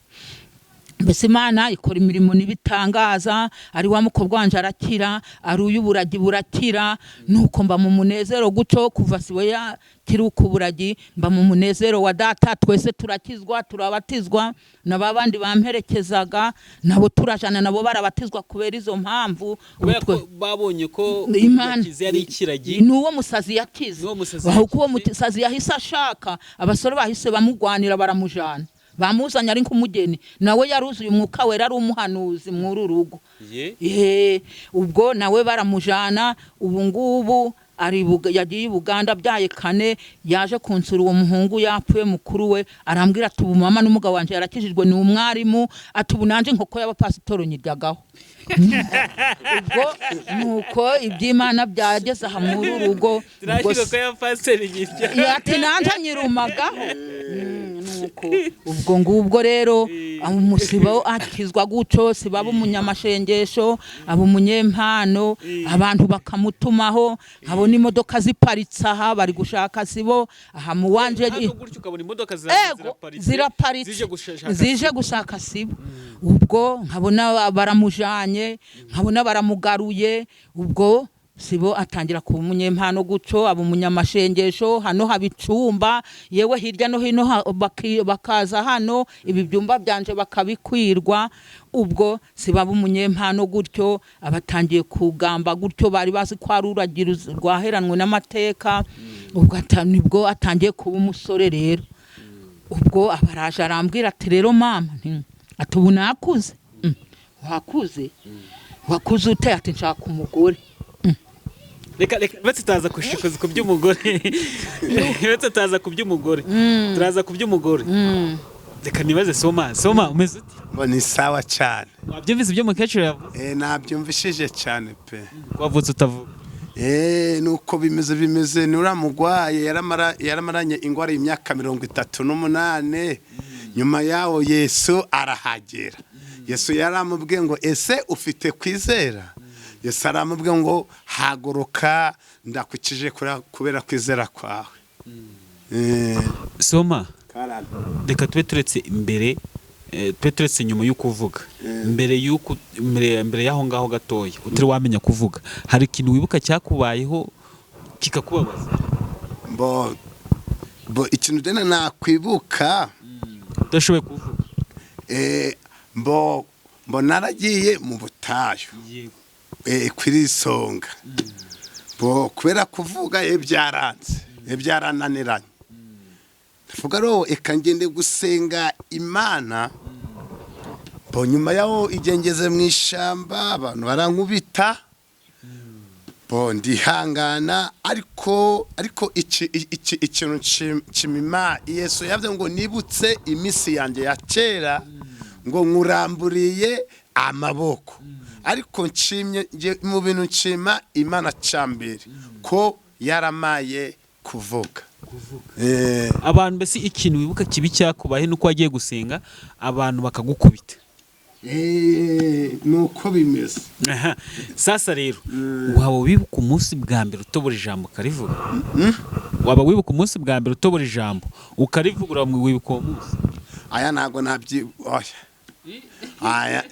Mbese Imana ikora imirimo n'ibitangaza. Ari wa mukobwa wanje arakira, ari uy'uburagi burakira. Nuko mba mu munezero gutyo kuva siwe yakiri uku buragi, mba mu munezero wa data. Twese turakizwa, turabatizwa, na ba bandi bamperekezaga nabo turajana, nabo barabatizwa kubera izo mpamvu. Kubera ko babonye ko Imana yakize ari ikiragi. Ni uwo musazi yakize. Ni uwo musazi Aho ko uwo yakize. musazi yahise ashaka abasore, bahise bamugwanira, baramujana, bamuzanye ari nk'umugeni, nawe yaruzuye umwuka wera, ari umuhanuzi mw'uru rugo. Ye. Ubwo nawe baramujana. Ubu ngubu ari yagiye i Buganda, abyaye kane, yaje kunsura. Uwo muhungu yapfuye mukuru we, arambwira ati ubu mama n'umugabo wanjye yarakijijwe, ni umwarimu, ati ubu nanje inkoko y'abapasitoro nyiryagaho. Ubwo nuko iby'Imana byageze aha muri uru rugo. Ubwo Turashyirwa ko ya pasiteri nyirya. Ati nanje nyirumagaho. Nuko ubwo ngubwo rero umusibo akizwa gutyo, sibaba umunyamashengesho, aba umunyempano, abantu bakamutumaho, nkabona imodoka ziparitse aha bari gushaka sibo aha mu wanje. Hano gutyo ukabona imodoka Ego, ziraparitse ziraparitse zije gushaka zije gushaka sibo. Ubwo nkabona baramujanye, nkabona baramugaruye. Ubwo sibo atangira kuba umunyempano gutyo, aba umunyamashengesho. Hano haba icumba, yewe hirya no hino bakaza hano, ibi byumba byanje bakabikwirwa. Ubwo sibaba umunyempano gutyo, abatangiye kugamba gutyo, bari bazi ko ari uragira rwaheranwe n'amateka. Ubwo nibwo atangiye kuba umusore rero. Ubwo abaraje arambwira ati rero mama, ati ubu nakuze. Wakuze, wakuze ute? Ati nshaka umugore. Reka reka, batutaza kushikoza ku by'umugore, batutaza ku by'umugore, turaza ku by'umugore. Reka nibaze Soma. Soma, umeze ute? Ngo ni sawa cyane. Wabyumvise ibyo mukecuru yavuze? Nabyumvishije cyane pe. Wavutse utavuga? Nuko bimeze ni uriya mugwaye yaramaranye ingwara y'imyaka 38. Nyuma yaho Yesu arahagera. Yesu yaramubwiye ngo ese ufite kwizera? Yesu aramubwiye ngo haguruka, ndakukije kubera kwizera kwawe. Soma. Karame. Reka tube turetse imbere, tube turetse nyuma y'uko uvuga, mbere y'uko, mbere y'aho ngaho gatoya utari wamenya kuvuga, hari ikintu wibuka cyakubayeho kikakubabaza? Bo ikintu dena nakwibuka udashoboye kuvuga. Mbo naragiye mu butayu kuri Isonga. Bo kubera kuvuga byaranze, byarananiranye. Ndavuga rero eka ngende gusenga Imana. Bo nyuma yaho igihe ngeze mu ishyamba, abantu barankubita. Bo ndihangana, ariko iki ikintu nshima Yesu, yavuze ngo nibutse iminsi yanjye ya kera, ngo nkuramburiye amaboko. Ariko nshimye mu bintu nshima Imana cyambere ko yaramaye kuvuga. Abantu mbese ikintu wibuka kibi cyakubaye nuko wagiye gusenga abantu bakagukubita? Nuko bimeze. Aha. Sasa rero, waba wibuka umunsi bwa mbere utobora ijambo ukarivuga? Waba wibuka umunsi bwa mbere utobora ijambo ukarivuga? Wibuka uwo munsi? Aya, ntabwo nabyi, oya, aya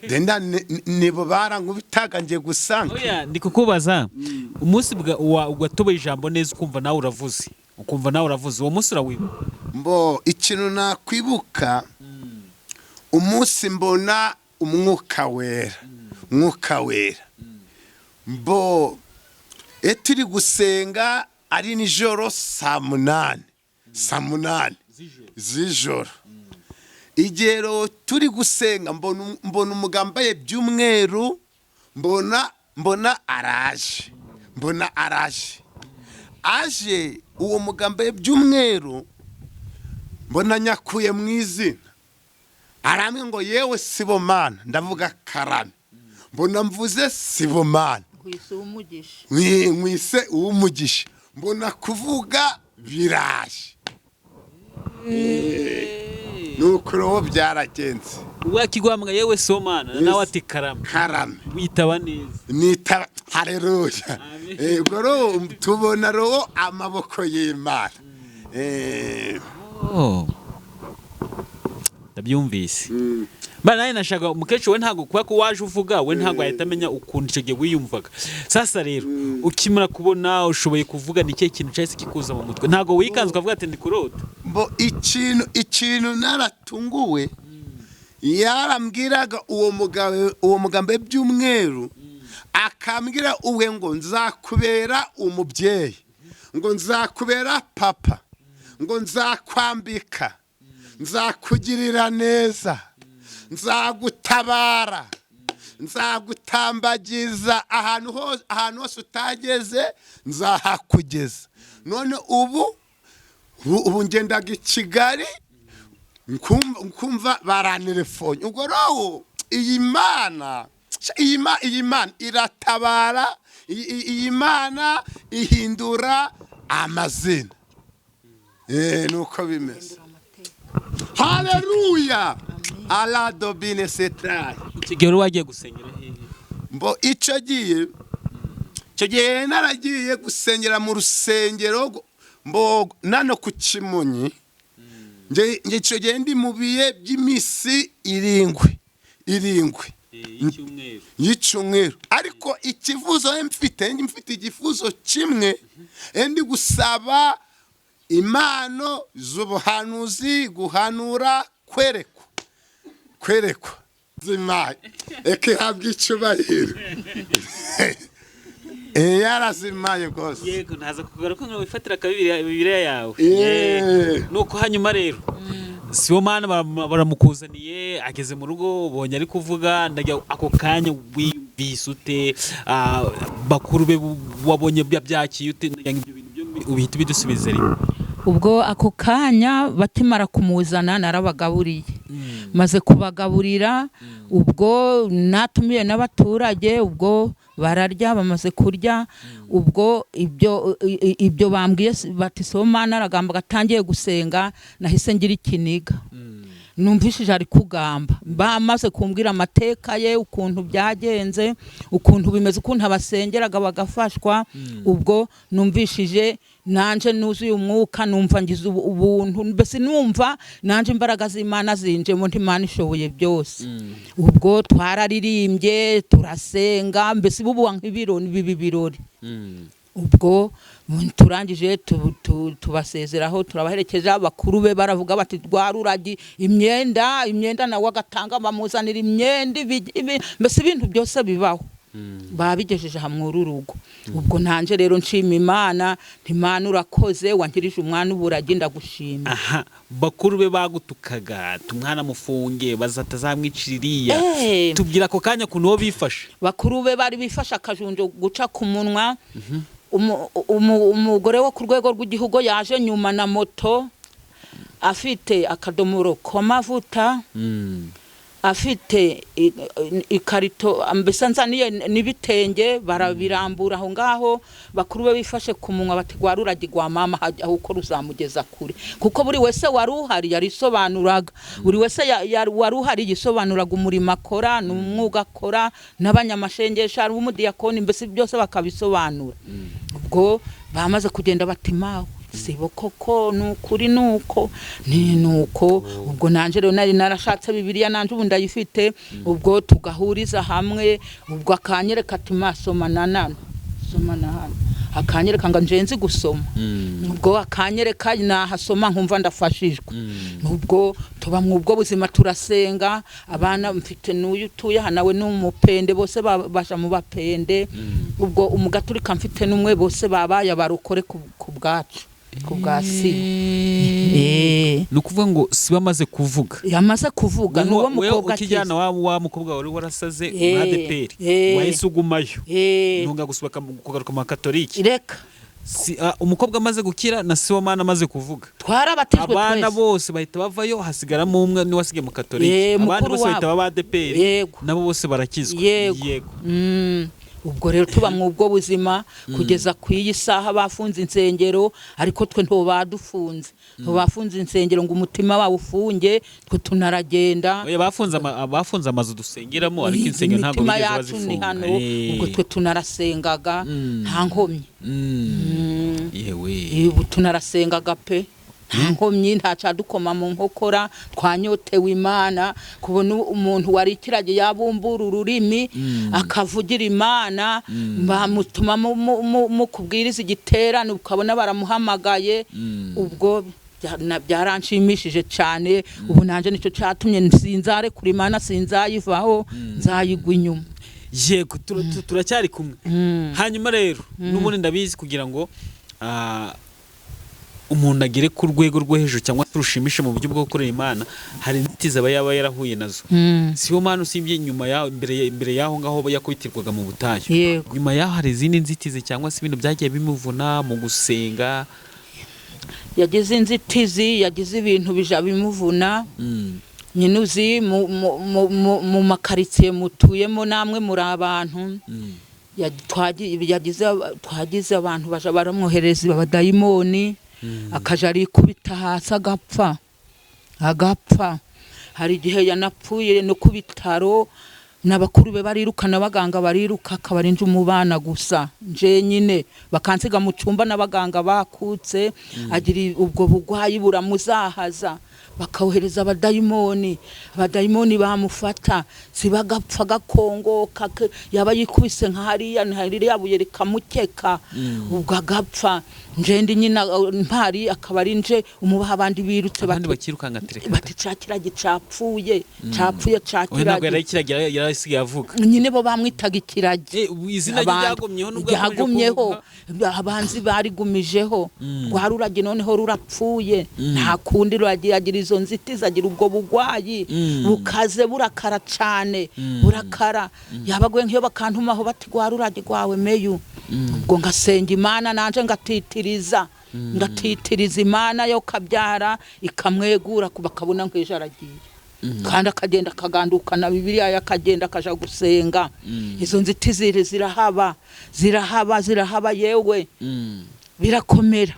denda nibo barankubitaga ngiye gusanga. Oya, ndi kukubaza umunsi bwa watoboye ijambo neza, ukumva nawe uravuze, ukumva nawe uravuze. Uwo munsi urawibuka? Mbo ikintu nakwibuka, umunsi mbona Umwuka Wera, Umwuka Wera. Mbo turi gusenga ari nijoro saa 8, saa 8 z'ijoro. Igihe rero turi gusenga, mbona umugabo wambaye by'umweru, mbona araje, mbona araje, aje uwo mugabo wambaye by'umweru. Mbona nyakuye mu izina, arambwira ngo: "Yewe Sibomana." Ndavuga: "Karame." Mbona mvuze Sibomana. Nkwise umugisha. Nkwise uw'umugisha. Mbona kuvuga biraje. Nuko rero byaragenze. Wakiguhamwa: "Yewe Sibomana," nawe ati: "Karame." Karame. Witaba neza. Nitaba, haleluya. Ubwo rero tubona rero amaboko y'Imana. Oh. Ndabyumvise. Ba nawe nashaka umukecuru we, ntabwo kuba ko waje uvuga, we ntabwo ahita amenya ukuntu icyo gihe wiyumvaga. Sasa rero, ukimara kubona ushoboye kuvuga, ni ikihe kintu cyahise kikuza mu mutwe? Ntabwo wikanze ukavuga ati: "Ndi kurota"? Mbo ikintu naratunguwe, yarambwiraga uwo mugabo, uwo mugambo by'umweru, akambwira uwe ngo nzakubera umubyeyi, ngo nzakubera papa, ngo nzakwambika, nzakugirira neza, nzagutabara, nzagutambagiza ahantu hose, ahantu hose utageze nzahakugeza. None ubu ngendaga i Kigali, nkumva barantelefone. Ubwo rero iyi Mana iratabara, iyi Mana ihindura amazina. Nuko bimeze. Haleluya, aladobine setari. Icyo gihe wari wagiye gusengera hehe? Mbo icyo gihe naragiye gusengera mu rusengero mbo nano ku Kimonyi. Nge icyo gihe ndi mu bihe by'iminsi irindwi Y'icyumweru. Y'icyumweru. Ariko ikifuzo mfite igifuzo kimwe, ndi gusaba impano z'ubuhanuzi, guhanura, kwerekwa zimaye. Eka ihabwa icyubahiro. Yarazimaye rwose. Yego, ntaza kugaruka ngo wifatira akabibiriya, Bibiliya yawe. Nuko hanyuma rero Sibomana baramukuzaniye, ageze mu rugo, ubonye ari kuvuga. Ndajya ako kanya wiyumvise ute? Bakuru be wabonye byakiye ute? Ndagira ngo ibyo bintu byombi ubihite ubidusubize rimwe. Ubwo ako kanya bakimara kumuzana, narabagaburiye. Maze kubagaburira, ubwo natumiye n'abaturage, ubwo bararya. Bamaze kurya, ubwo ibyo bambwiye bati Sibomana aragamba, atangiye gusenga, nahise ngira ikiniga. Numvishije ari kugamba, bamaze kumbwira amateka ye, ukuntu byagenze, ukuntu bimeze, ukuntu abasengeraga bagafashwa. Ubwo numvishije Nanje nuzuye umwuka, numva ngize ubuntu, mbese numva nanje imbaraga z'Imana zinjemo, nti Imana ishoboye byose. Ubwo twararirimbye, turasenga, mbese bubuwa nk'ibirori, biba ibirori. Ubwo turangije tubasezeraho, turabaherekeza. Bakuru be baravuga bati rwaruragi imyenda, nawe agatanga, bamuzanira imyenda, mbese ibintu byose bibaho babigejeje hamwe uru rugo. Ubwo nanje rero nshima Imana, nti Imana urakoze, wankirije umwana uburagi, ndagushima. Aha bakuru be bagutukaga tumwana mufunge bazatazamwicira iriya. Tubwira ako kanya kuntu bo bifashe. Bakuru be bari bifashe akajunjo guca ku munwa. Umugore wo ku rwego rw'igihugu yaje nyuma na moto, afite akadomoro k'amavuta, afite ikarito, mbese nzaniye n'ibitenge, barabirambura aho ngaho. Bakuru be bifashe ku munwa bati rwaruragi rwa mama aho uko ruzamugeza kure, kuko buri wese wari uhari yarisobanuraga, buri wese wari uhari yisobanuraga umurimo akora n'umwuga akora, n'abanyamashengesho, ari umudiyakoni, mbese byose bakabisobanura. Ubwo bamaze kugenda bati mawe sibo koko, nukuri nuko ni nuko. Ubwo nanje rero nari narashatse Bibiliya, nanje ubu ndayifite. Ubwo tugahuriza hamwe, ubwo akanyereka ati ma soma na nano, soma na hano, akanyereka ngo nje nzi gusoma. Ubwo akanyereka nahasoma nkumva ndafashijwe. Ubwo tuba mu ubwo buzima, turasenga. Abana mfite n'uyu utuye aha nawe ni umupende, bose baja mu bapende. Ubwo umugaturika mfite n'umwe, bose babaye abarokore ku bwacu, ku bwa sibo. Ni ukuvuga ngo si bamaze kuvuga? Yamaze kuvuga n'uwo mukobwa. Ukijyana wa mukobwa wari warasaze mu ADPR, wahise ugumayo, ntunga gusohoka kugaruka mu Katoliki? Reka. Si, umukobwa amaze gukira na Sibomana amaze kuvuga, twarabatijwe abana twese. bose bahita bavayo, hasigaramo umwe niwe wasigaye mu Katoliki. Abandi Mukuru bose bahita wabo. baba ADPR, nabo bose barakizwa. Yego. Yego. Ubwo rero tuba mu ubwo buzima kugeza ku iyi saha. Bafunze insengero, ariko twe ntibadufunze, ntibafunze insengero ngo umutima wawe ufunge, twe tunaragenda. Oya, bafunze amazu dusengeramo, ariko insengero ntabwo Imitima bigeze yacu ni bazifunga. hano. Ubwo twe tunarasengaga nta nkomyi. Yewe. Ubu tunarasengaga pe, nta nkomyi, nta cadukoma mu nkokora. Twanyotewe Imana, kubona umuntu wari ikiragi yabumbura ururimi akavugira Imana, bamutuma mu kubwiriza igiterane, ukabona baramuhamagaye. Ubwo byaranshimishije cyane. Ubu nanjye nicyo cyatumye sinzare kuri Imana, sinzayivaho, nzayigwa inyuma. Yego, turacyari kumwe. Hanyuma rero n'ubundi ndabizi, kugira ngo umuntu agere ku rwego rwo hejuru cyangwa se rushimishe mu buryo bwo gukorera Imana, hari inzitizi aba yaba yarahuye nazo. Sibo mana, usibye nyuma yaho, imbere y'aho ngaho yakubitirwaga mu butayu, nyuma y'aho hari izindi nzitizi cyangwa se ibintu byagiye bimuvuna mu gusenga? Yagize inzitizi, yagize ibintu bija bimuvuna. Nyine uzi mu makaritsiye mutuyemo, namwe muri abantu, twagize abantu baja baramwohereza abadayimoni, akaja arikubita hasi agapfa, agapfa. Hari igihe yanapfuye no ku bitaro, n'abakuru be barirukana, abaganga bariruka, akaba ari nje umubana gusa nje nyine, bakansiga mu cyumba n'abaganga bakutse. Agira ubwo bugwayi buramuzahaza, bakawohereza abadayimoni, abadayimoni bamufata sibagapfa gakongoka, yaba yikubise nka hariya hariya buye rikamukeka, ubwo agapfa. Nje ndi nyina mpari, akaba ari nje umubaha, abandi birutse. Abandi bati bakirukanka tereka. Bati ca kiragi capfuye, capfuye ca Oya, ntabwo kiragi. yari ikiragi, yari asigaye avuga. Nyine bo bamwitaga ikiragi. Ubu izina rye Abantu- ryagumyeho nubwo yakomeje ryagumyeho kuvuga. Abanzi barigumijeho rwa ruragi, noneho rurapfuye, nta kundi ruragira. Agira izo nzitizi, agira ubwo bugwayi bukaze, burakara cane, burakara. Yabaguye nk'iyo bakantumaho bati rwa ruragi rwawe meyu. Ubwo ngasenga Imana nanje, ngatitiriza, ngatitiriza Imana yo kabyara, ikamwegura, bakabona nk'ejo aragiye, kandi akagenda akagandukana Bibiliya, akagenda akaja gusenga. Izo nzitizi zirahaba, zirahaba, zirahaba, yewe, birakomera.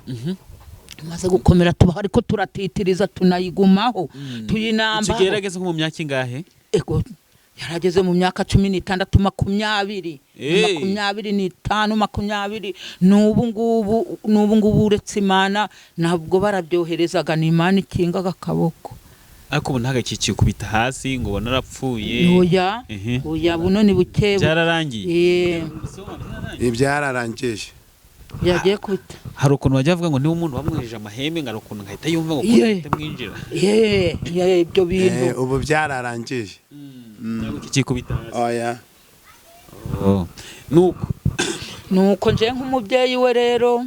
Maze gukomera tubaho, ariko turatitiriza, tunayigumaho, Icyo tuyinambaho. gihe yarageze nko mu myaka ingahe? Ego. Yarageze mu myaka 16, 20, 25, 20. N'ubu ngubu uretse Imana, ntabwo barabyoherezaga, ni Imana ikingaga akaboko. Ariko ubu ntagakikikubita hasi ngo ubone arapfuye? Oya. Oya, buno ni buke. Byararangiye? Ibyararangiye. Yagiye kubita. Hari ukuntu bajya bavuga ngo niba umuntu bamwohereje amahembe, ngo hari ukuntu ngahita yumva ngo ahita mwinjira. Ye, ibyo bintu. Ubu byararangiye. Ntabwo kikikubita hasi? Oya. Oh. Nuko Nuko nje nk'umubyeyi we rero,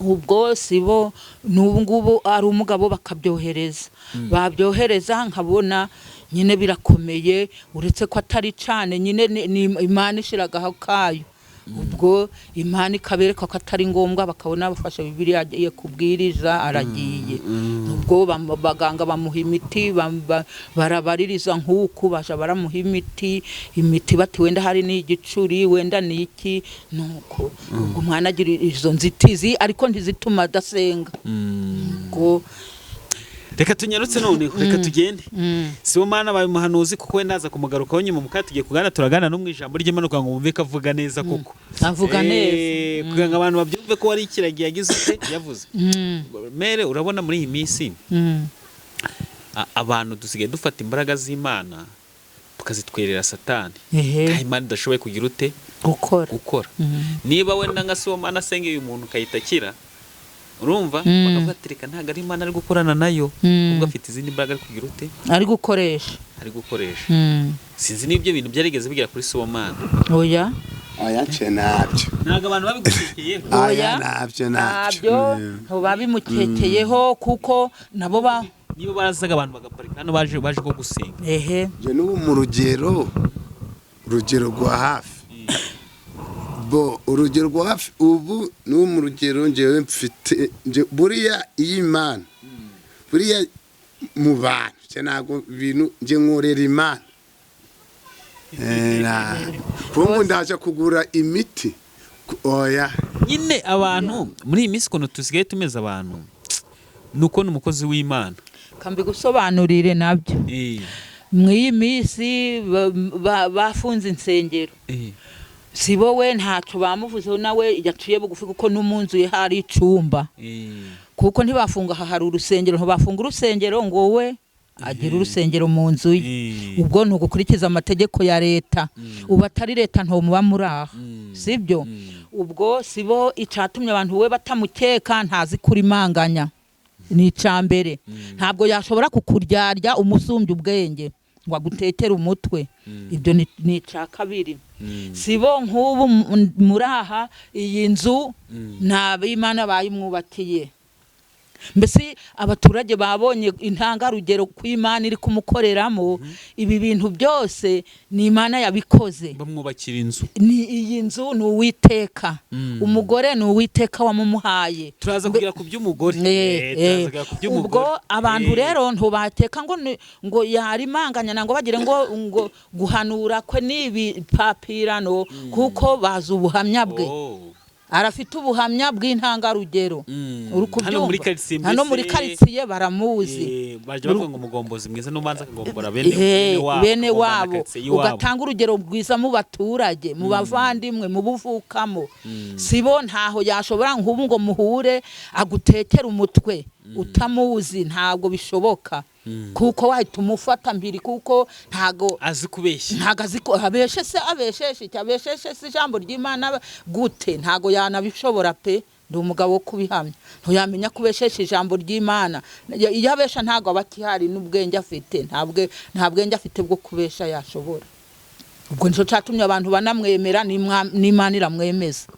ubwo sibo n'ubu ngubu ari umugabo, bakabyohereza, babyohereza nkabona nyine birakomeye, uretse ko atari cyane nyine, ni Imana ishiragaho kayo. Ubwo Imana ikabereka ko atari ngombwa, bakabona bafashe Bibiliya agiye kubwiriza, aragiye. Ubwo baganga bamuha imiti, barabaririza nk'uku baja baramuha imiti bati wenda hari n'igicuri, wenda ni iki. Nuko ubwo umwana agira izo nzitizi, ariko ntizituma adasenga. Ubwo Reka tunyarutse noneho, reka tugende. Sibomana abaye umuhanuzi, kuko we ndaza kumugarukaho nyuma muka tugiye kuganira, turagana no mu ijambo ry'Imana kugira ngo wumve ko avuga neza koko. Avuga neza. Kugira ngo abantu babyumve ko wari ikiragiye yagize ute, yavuze. Mere, urabona muri iyi minsi abantu dusigaye dufata imbaraga z'Imana tukazitwerera Satani, kandi Imana idashoboye kugira ute? Gukora. Gukora. Niba wenda nka Sibomana asengeye umuntu ukahita akira, urumva, bakavuga ati reka, ntabwo ari Imana ari gukorana nayo, ubwo afite izindi mbaraga ari kugira ute? Ari gukoresha. Ari gukoresha. Sinzi niba ibyo bintu byarigeze bigera kuri Sibomana. Oya. Oya, nce ntabyo. Ntabwo abantu babigukekeyeho? Oya. Oya. Ntabyo, ntabyo. ntabyo. Babimukekeyeho kuko nabo ba Niba barazaga abantu bagaparika hano baje ko gusenga. Ehe. Njye n'ubu mu rugero rwa hafi, bo urugero rwa hafi, ubu n'ubu mu rugero njyewe mfite buriya iyi Imana, buriya mu bantu njye ntabwo ibintu njye nkorera Imana. Kuko ndaje kugura imiti, oya. Nyine abantu muri iyi minsi ukuntu dusigaye tumeze, abantu ni ukubona umukozi w'Imana. Kambigusobanurire nabyo. Mu iyi minsi bafunze insengero. Si wowe, ntacyo bamuvuzeho, nawe yaciye bugufi kuko no mu nzu ye hari icumba. Kuko ntibafunga, aha hari urusengero, ntibafunga urusengero ngo we agire urusengero mu nzu ye. Ubwo ni ugukurikiza amategeko ya leta. Ubu atari leta ntomuba muri aha, sibyo? Ubwo sibo icatumye abantu we batamukeka, ntazi kurimanganya, ni icya mbere. Ntabwo yashobora kukuryarya umusumbya ubwenge ngo agutekere umutwe, ibyo ni icya kabiri. Sibo nk'ubu muri aha iyi nzu nta b'Imana bayimwubakiye, mbese abaturage babonye intangarugero ku Imana iri kumukoreramo. Ibi bintu byose ni Imana yabikoze. Bamwubakira inzu. Ni iyi nzu ni Uwiteka, umugore ni Uwiteka wamumuhaye. Turaza kugera ku by'umugore. Turaza kugera ku by'umugore. Ubwo abantu rero ntubateka ngo ngo yarimanganya, ngo bagire ngo guhanura kwe n'ibi papirano, kuko bazi ubuhamya bwe. Arafite ubuhamya bw'intangarugero. Uri Hano muri kubyumva? Karitsiye. Hano muri Mbese, karitsiye baramuzi. Bajya bavuga ngo umugombozi mwiza n'ubanza akagombora bene bene wabo, bene akagombana wabo. karitsiye y'iwabo. Ugatanga urugero rwiza mu baturage, mu bavandimwe, mu buvukamo. Sibo ntaho yashobora nk'ubu ngo muhure agutekere umutwe utamuzi, ntabwo bishoboka, kuko wahita umufata mbiri, kuko ntago Azi kubeshya. Ntago azi ko abeshe se, abesheshe iki, abesheshe se ijambo ry'Imana gute? Ntago yanabishobora pe, ndi umugabo wo kubihamya. Ntuyamenya kubeshesha ijambo ry'Imana. Iyo abesha ntago aba akihari n'ubwenge afite, nta bwenge afite bwo kubesha yashobora. Ubwo nicyo cyatumye abantu banamwemera, n'Imana iramwemeza.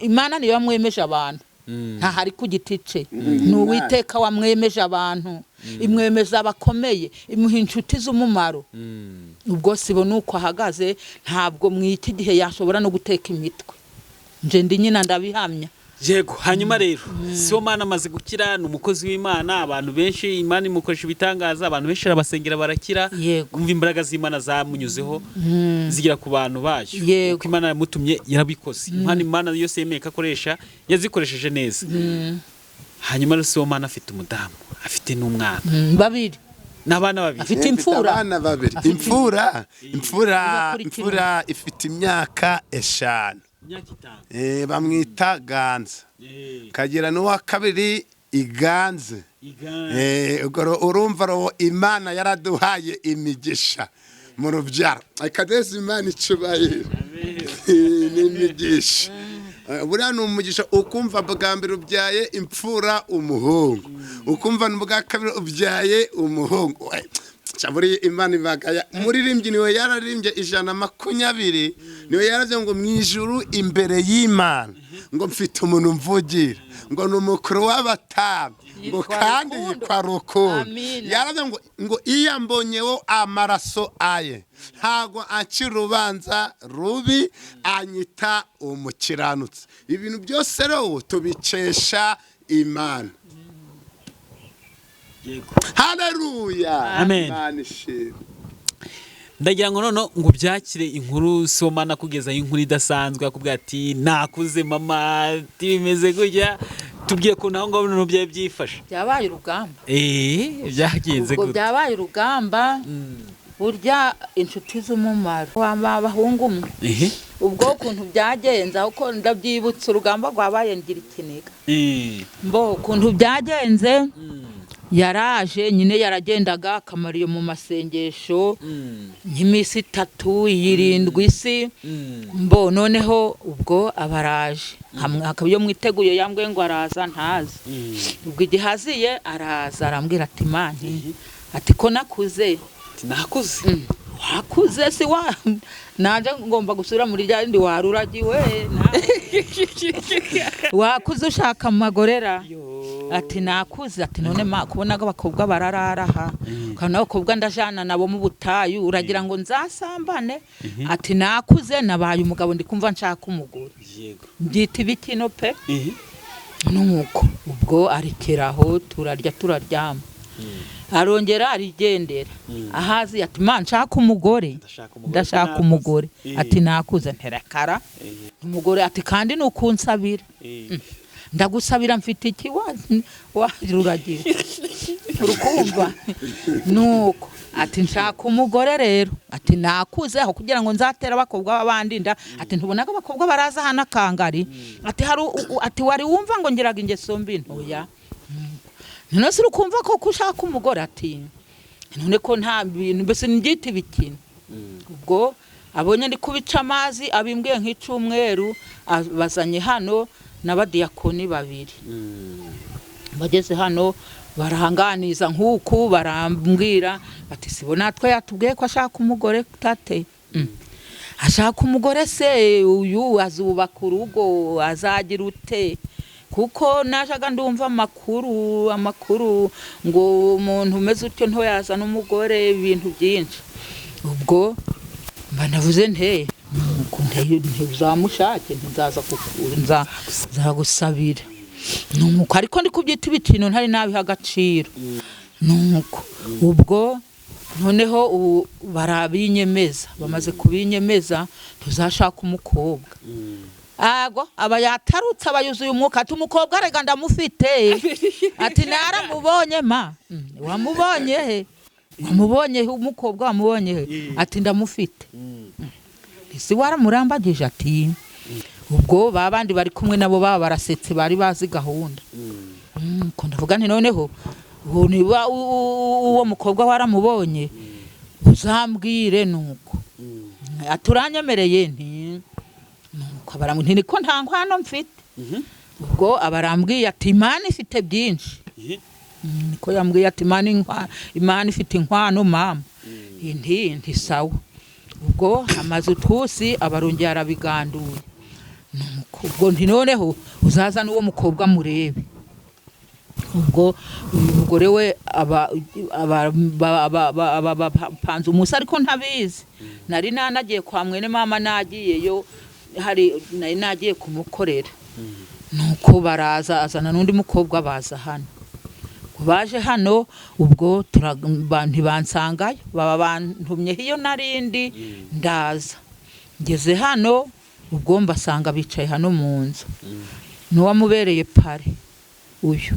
Imana niyo yamwemeje abantu, ntahari ku giti cye, ni Uwiteka wamwemeje abantu, imwemeza abakomeye, imuha inshuti z'umumaro. Ubwo sibo nuko ahagaze, ntabwo mu iki gihe yashobora no guteka imitwe. Nje ndi nyina, ndabihamya. Yego. Hanyuma rero Sibomana amaze gukira, ni umukozi w'Imana, abantu benshi Imana imukoresha ibitangaza, abantu benshi arabasengera barakira. Umva, imbaraga z'Imana zamunyuzeho zigera ku bantu bayo. Uko Imana yamutumye yarabikoze. Imana yose yemeye ko akoresha yazikoresheje neza. Hanyuma rero Sibomana afite umudamu, afite n'umwana. Babiri. N'abana babiri. Afite Mfite imfura. abana babiri. Afite Imfura, imfura, Uzakurikira. imfura ifite imyaka 5. Imyaka 5. Bamwita Ganza. Kagira n'uwa kabiri Iganze. Iganze. Ubwo urumva Imana yaraduhaye imigisha mu rubyaro. Akadezi Imana icubahiro. Ni imigisha. Buriya ni umugisha ukumva bwa mbere ubyaye imfura umuhungu, ukumva bwa kabiri ubyaye umuhungu. Buriya Imana ibagaya. Umuririmbyi niwe yararimbye 120, niwe yaravuze ngo mu ijuru imbere y'Imana ngo mfite umuntu mvugira, ngo ni umukuru w'abatambyi, ngo Yitwa kandi Rukundo. yitwa Rukundo. Amina. Yaravuze ngo iyo ambonyeho amaraso aye ntago ancira urubanza rubi, anyita umukiranutsi. Ibintu byose rero tubikesha Imana. Yego. Haleluya. Amen. Imana ishimwe. Ndagira ngo noneho ngo byakire inkuru soma nakugezaho inkuru idasanzwe akubwira ati nakuze mama, ati bimeze gutya, tubwiye ko naho ngaho noneho byari byifashe. Byabaye urugamba. Byagenze Ubwo gute? byabaye urugamba. Burya inshuti z'umumaro wamba abahungu umwe. Ubwo ukuntu byagenze, aho ndabyibutse urugamba rwabaye ngira ikiniga. Mbo ukuntu byagenze, yaraje nyine yaragendaga akamara iyo mu masengesho nk'iminsi 3 7 isi. Mbo noneho ubwo abaraje hakaba iyo mwiteguye yambwiye ngo araza ntazi. Ubwo igihe aziye araza arambwira ati mani, ati ko nakuze. Nakuze. Wakuze si wa naje ngomba gusubira muri rya rindi waruragiwe wakuze ushaka amagorera. Ati nakuze, ati none ma kubonaga abakobwa barararaha kandi abakobwa ndajana nabo mu butayu uragira ngo nzasambane. Ati nakuze nabaye umugabo ndikumva nshaka umugore. Yego. Mbyita ibikino pe. Nuko ubwo arekeraho turarya turaryama. Arongera arigendera ahazi ati ma nshaka umugore, ndashaka umugore. Ati nakuze nterakara umugore. Ati kandi nukunsabira ndagusabira mfite iki waruragira urukumva. Nuko ati nshaka umugore rero, ati nakuze aho kugira ngo nzatera abakobwa b'abandi nda. Ati ntubonaga abakobwa baraza hano akangari. Ati hari ati wari wumva ngo ngiraga ingeso mbi ntoya. None se urukumva ko ushaka umugore? Ati none ko nta bintu mbese nbyita ibikino. Ubwo abonye ndi kubica amazi abimbwiye nk'icumweru, bazanye hano n'abadiyakoni babiri. Bageze hano barahanganiza nk'uku barambwira bati sibo natwe yatubwiye ko ashaka umugore tate. Ashaka umugore se uyu azubaka urugo azagira ute? Kuko najaga ndumva amakuru ngo umuntu umeze utyo nto yazana umugore, ibintu byinshi. Ubwo mba navuze nte ntuzamushake nzaza nzagusabira. Nuko ariko ndi kubyita ibitino ntari nabiha agaciro. Nuko ubwo noneho ubu barabinyemeza, bamaze kubinyemeza tuzashaka umukobwa. Ago aba yatarutse aba yuzuye umwuka ati umukobwa rega ndamufite. Ati naramubonye ma. Wamubonye he? Wamubonye he umukobwa wamubonye he? Ati ndamufite. Ese waramurambagije? Ati ubwo babandi bari kumwe nabo baba barasetse bari bazi gahunda. Ko ndavuga nti noneho niba uwo mukobwa waramubonye uzambwire. Nuko aturanyemereye nti nuko abarambwiye nti niko nta nkwano mfite. Ubwo abarambwiye ati Imana ifite byinshi. Niko yambwiye ati Imana ifite inkwano mama. Nti sawa. Ubwo amaze utusi abarongera arabiganduye. Nuko ubwo nti noneho uzaza n'uwo mukobwa murebe. Ubwo uyu mugore we abapanze umunsi ariko ntabizi. Nari nanagiye kwa mwene mama nagiyeyo hari nari nagiye kumukorera. Nuko baraza azana n'undi mukobwa baza hano. Baje hano ubwo ntibansangayo baba bantumye hiyo narindi ndaza. Ngeze hano ubwo mbasanga bicaye hano mu nzu. Nuwamubereye pare. Uyu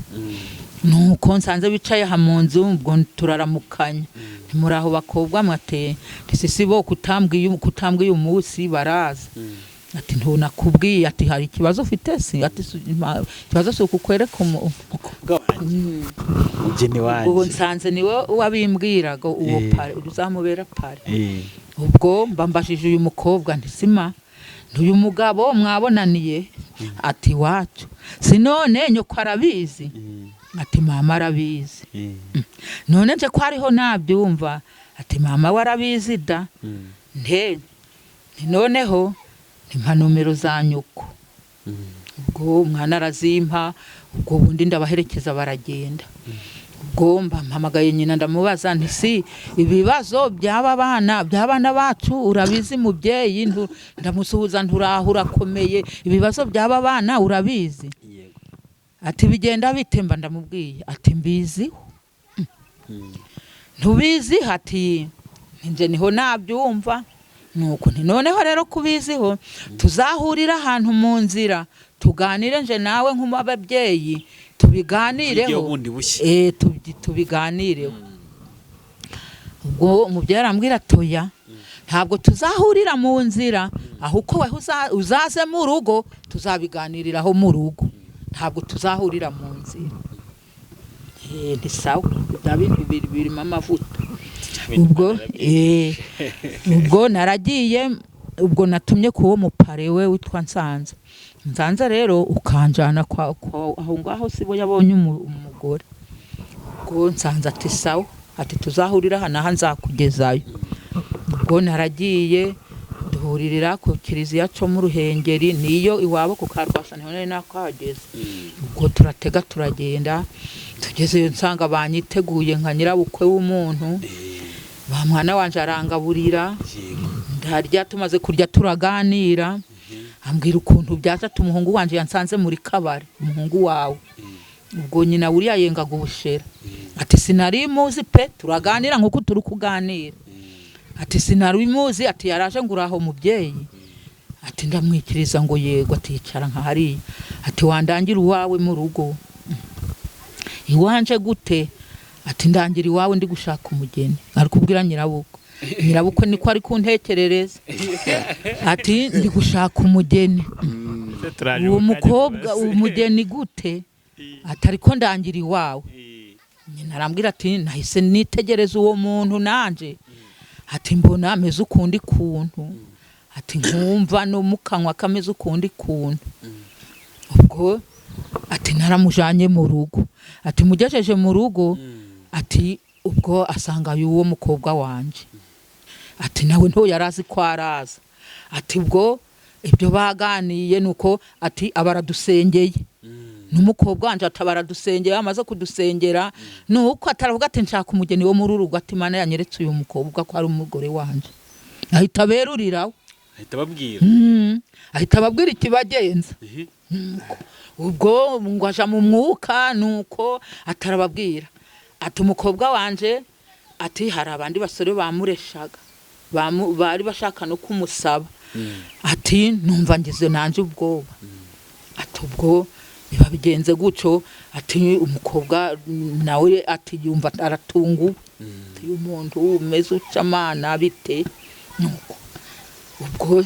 nuko nsanze bicaye aha mu nzu, ubwo turaramukanya, ntimuri aho bakobwa mwateye, nti bo kutambwiye umunsi baraza. Ati ntunakubwiye. Ati hari ikibazo ufite se? Ati ikibazo si ukukwereka Umukobwa wanjye, umugeni Ubwo wanjye. nsanze niwe wabimbwiraga uwo Eh. pare uzamubera pare. Eh. Ubwo mbambajije uyu mukobwa, ntisima ntuyu mugabo mwabonaniye? Ati iwacu si none nyoko arabizi? Ati mama arabizi. Eh. None nje ko ariho nabyumva? Ati mama we arabizi da. Nte nti noneho nimpa nomero za nyoko. Ubwo umwana arazimpa, ubwo bundi ndabaherekeza baragenda. Ubwo mpamagaye nyina, ndamubaza nti si ibibazo by'aba bana, by'abana bacu urabizi mubyeyi? Ndamusuhuza, nturaho urakomeye, ibibazo by'aba bana urabizi? Yego. Ati bigenda bite? Mba ndamubwiye, ati mbiziho. Ntubizi? Ati nje niho nabyumva. Nuko nti noneho rero kubiziho, tuzahurira ahantu mu nzira tuganire nje nawe nk'ababyeyi tubiganireho. Twigeho bundi bushya. Eh, tubiganireho. Ubwo umubyeyi arambwira atoya, ntabwo tuzahurira mu nzira, ahubwo weho uzaze mu rugo tuzabiganiriraho mu rugo, ntabwo tuzahurira mu nzira. Eh, nti sawa, bya bintu birimo amavuta. Ubwo ubwo naragiye, ubwo natumye kuwo mupare we witwa Nsanze. Nsanze rero ukanjana kwa aho ngaho sibo yabonye umugore. Ubwo Nsanze ati sawa, ati tuzahurira aha naha nzakugezayo. Ubwo naragiye, duhuririra ku kiliziya cyo mu Ruhengeri, niyo iwabo ku Karwasa niho nari nakahageze. Ubwo turatega turagenda, tugezeyo nsanga banyiteguye nka nyirabukwe w'umuntu. Ba mwana wanje arangaburira, ndarya. Tumaze kurya turaganira, ambwira ukuntu byaza ati umuhungu wanje yansanze muri kabare, umuhungu wawe. Ubwo nyina wuriya yengaga ubushera. Ati sinari muzi pe. Turaganira nkuko turi kuganira. Ati sinari muzi. Ati yaraje ngo uraho mubyeyi? Ati ndamwikiriza ngo yego. Ati yicara nka hariya. Ati wandangira uwawe mu rugo? Iwanje gute? Ati ndangira iwawe, ndi gushaka umugeni. Ari kubwira nyirabukwe, nyirabukwe niko ari kuntekerereza. Ati ndi gushaka umugeni. Uwo mukobwa umugeni gute? Ati ariko ndangira iwawe. Nyina arambwira ati nahise nitegereza uwo muntu nanje, ati mbona ameze ukundi kuntu, ati nkumva no mu kanwa kameze ukundi kuntu. Ubwo ati naramujanye mu rugo, ati mugejeje mu rugo, ati ubwo asanga uwo mukobwa wanje, ati nawe nto yarazi ko araza. Ati ubwo ibyo baganiye nuko ati abaradusengeye n'umukobwa wanje, ati abaradusengeye. Amaze kudusengera nuko ataravuga ati nshaka umugeni wo muri urugo, ati Imana yanyeretse uyu mukobwa ko ari umugore wanje. Ahita aberuriraho. Ahita ababwira. Ahita ababwira ikibagenza. Ubwo ngo aja mu mwuka, nuko atarababwira ati umukobwa wanje, ati hari abandi basore bamureshaga, bari bashaka no kumusaba. Ati numva ngize nanje ubwoba. Ati ubwo biba bigenze gutyo, ati umukobwa nawe ati yumva aratunguwe, ati uyu muntu umeze utya mana bite? Nuko ubwo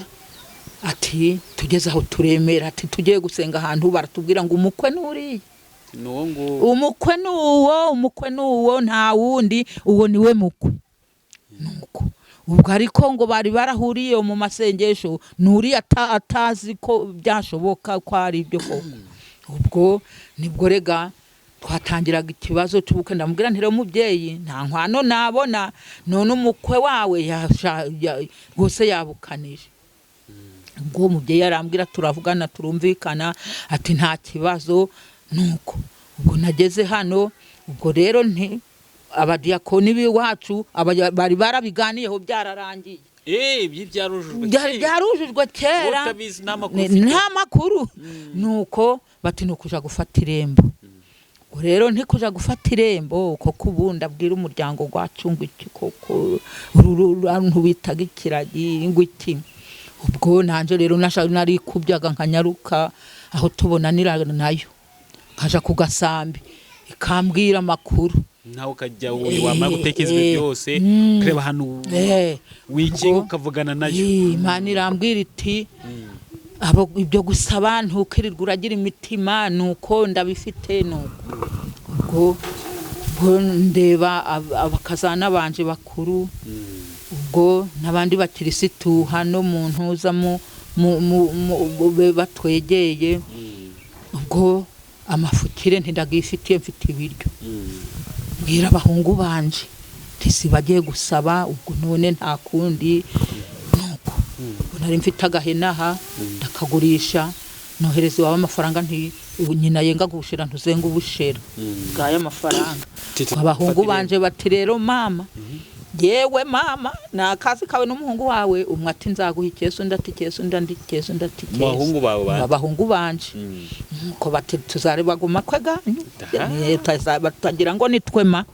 ati tugeze aho turemera, ati tugiye gusenga ahantu baratubwira ngo umukwe nuriya. Ni uwo nguwo. Umukwe ni uwo, umukwe ni uwo, nta wundi, uwo niwe mukwe. Nuko ubwo ariko ngo bari barahuriye mu masengesho nuriya atazi ko byashoboka ko ari ibyo koko. Ubwo nibwo rega twatangiraga ikibazo cy'ubukwe, ndamubwira nti rero mubyeyi, nta nkwano nabona, none umukwe wawe rwose yabukanije. Ubwo umubyeyi arambwira, turavugana turumvikana, ati nta kibazo. Nuko ubwo nageze hano, ubwo rero nti abadiyakoni b'iwacu bari barabiganiyeho byararangiye. Eh, ibyo byarujujwe. Byari byarujujwe kera. Utabizi nta makuru ufite. Nta makuru. Nuko bati ni ukuja gufata irembo. Ubwo rero ntikuja gufata irembo koko, ubundi abwira umuryango gwacu ngo iki koko uru runtu bitaga ikiragi ngo iki? Ubwo nanje rero narikubyaga nkanyaruka aho tubonanira nayo. Nkaja ku gasambi, ikambwira amakuru. Nawe ukajya wamara gutekereza ibyo byose, ukareba ahantu wikinga, ukavugana nayo. Imana irambwira iti abo ibyo gusaba, ntukirirwa uragira imitima, nuko ndabifite. Nuko ubwo ndeba abakazana banje bakuru, ubwo n'abandi bakirisitu hano mu ntuza batwegeye, ubwo amafukire ntindagifitiye, mfite ibiryo. Mbwira abahungu banje ntisi bagiye gusaba, ubwo none nta kundi. Nuko ubwo nari mfite agahene aha, ndakagurisha, nohereza iwabo amafaranga, nti ubu nyina yenga gushira, ntuzenga ubushera bw'aya mafaranga. Titi, abahungu fatira. Banje bati rero mama, yewe mama, ni akazi kawe n'umuhungu wawe. Umwe ati nzaguha ikesu, undi ati ikesu, undi ati ikesu, undi ati Mu bahungu bawe bande? Abahungu banje. Nuko bati tuzareba guma kwe ganyu. Batagira ngo ni twema.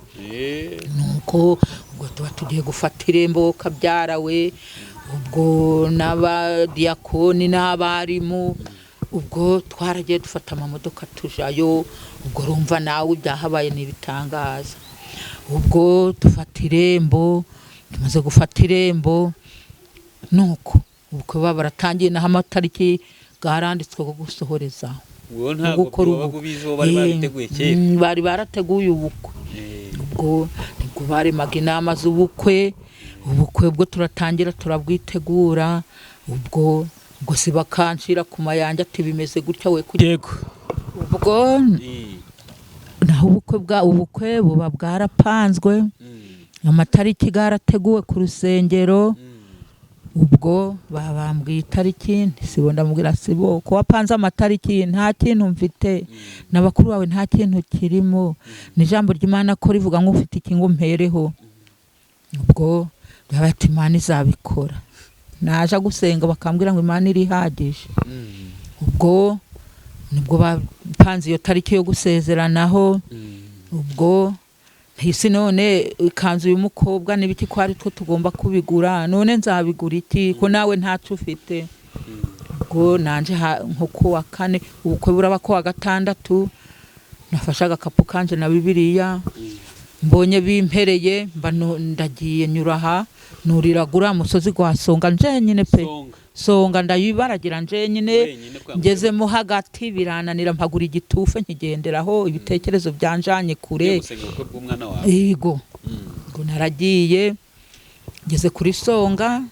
Nuko ubwo tuba tugiye gufata irembo kabyara we, ubwo n'abadiyakoni n'abarimu, ubwo twaragiye dufata amamodoka tujayo. Ubwo urumva nawe ibyahabaye ni ibitangaza. Ubwo dufata irembo, tumaze gufata irembo, nuko ubukwe baba baratangiye, naho amatariki garanditswe ko gusohoreza Wowe ntabwo gukora wabaga ubukwe. ubizi, bo bari babiteguye kera. Bari barateguye ubukwe. Ubwo nibwo baremaga inama z'ubukwe. Ubukwe bwo turatangira turabwitegura. Ubwo si bakanshira ku mayanjye ati bimeze gutya we kugira ubwo naho ubukwe buba bwarapanzwe, amatariki garateguwe ku rusengero. Ubwo babambwiye itariki, sibo ndamubwira sibo ko wapanze amatariki, nta kintu mfite, na bakuru bawe nta kintu kirimo, ni ijambo ry'Imana ko rivuga ngo ufite iki ngo mpereho. Ubwo baba ati Imana izabikora, naje gusenga bakambwira ngo Imana irihagije. Ubwo nibwo bapanze iyo tariki yo gusezeranaho. Ubwo ntisi none ikanzu y'umukobwa n'ibiki ko ari two tugomba kubigura, none nzabigura iki ko nawe ntacyo ufite? Ubwo nanje nko ku wa kane, ubukwe buraba ku wa gatandatu, nafashe agakapu kanje na Bibiliya, mbonye bimpereye, mba ndagiye nyura aha nurira guriya musozi gwa Songa njenyine pe. Songa. Songa ndayibaragira njenyine. Wenyine kwa Ngezemo hagati birananira, mpagura igitufe nkigenderaho, ibitekerezo byanjanye kure. Ugiye gusenga ubukwe bw'umwana wawe. Yego. Ngo naragiye, ngeze kuri Songa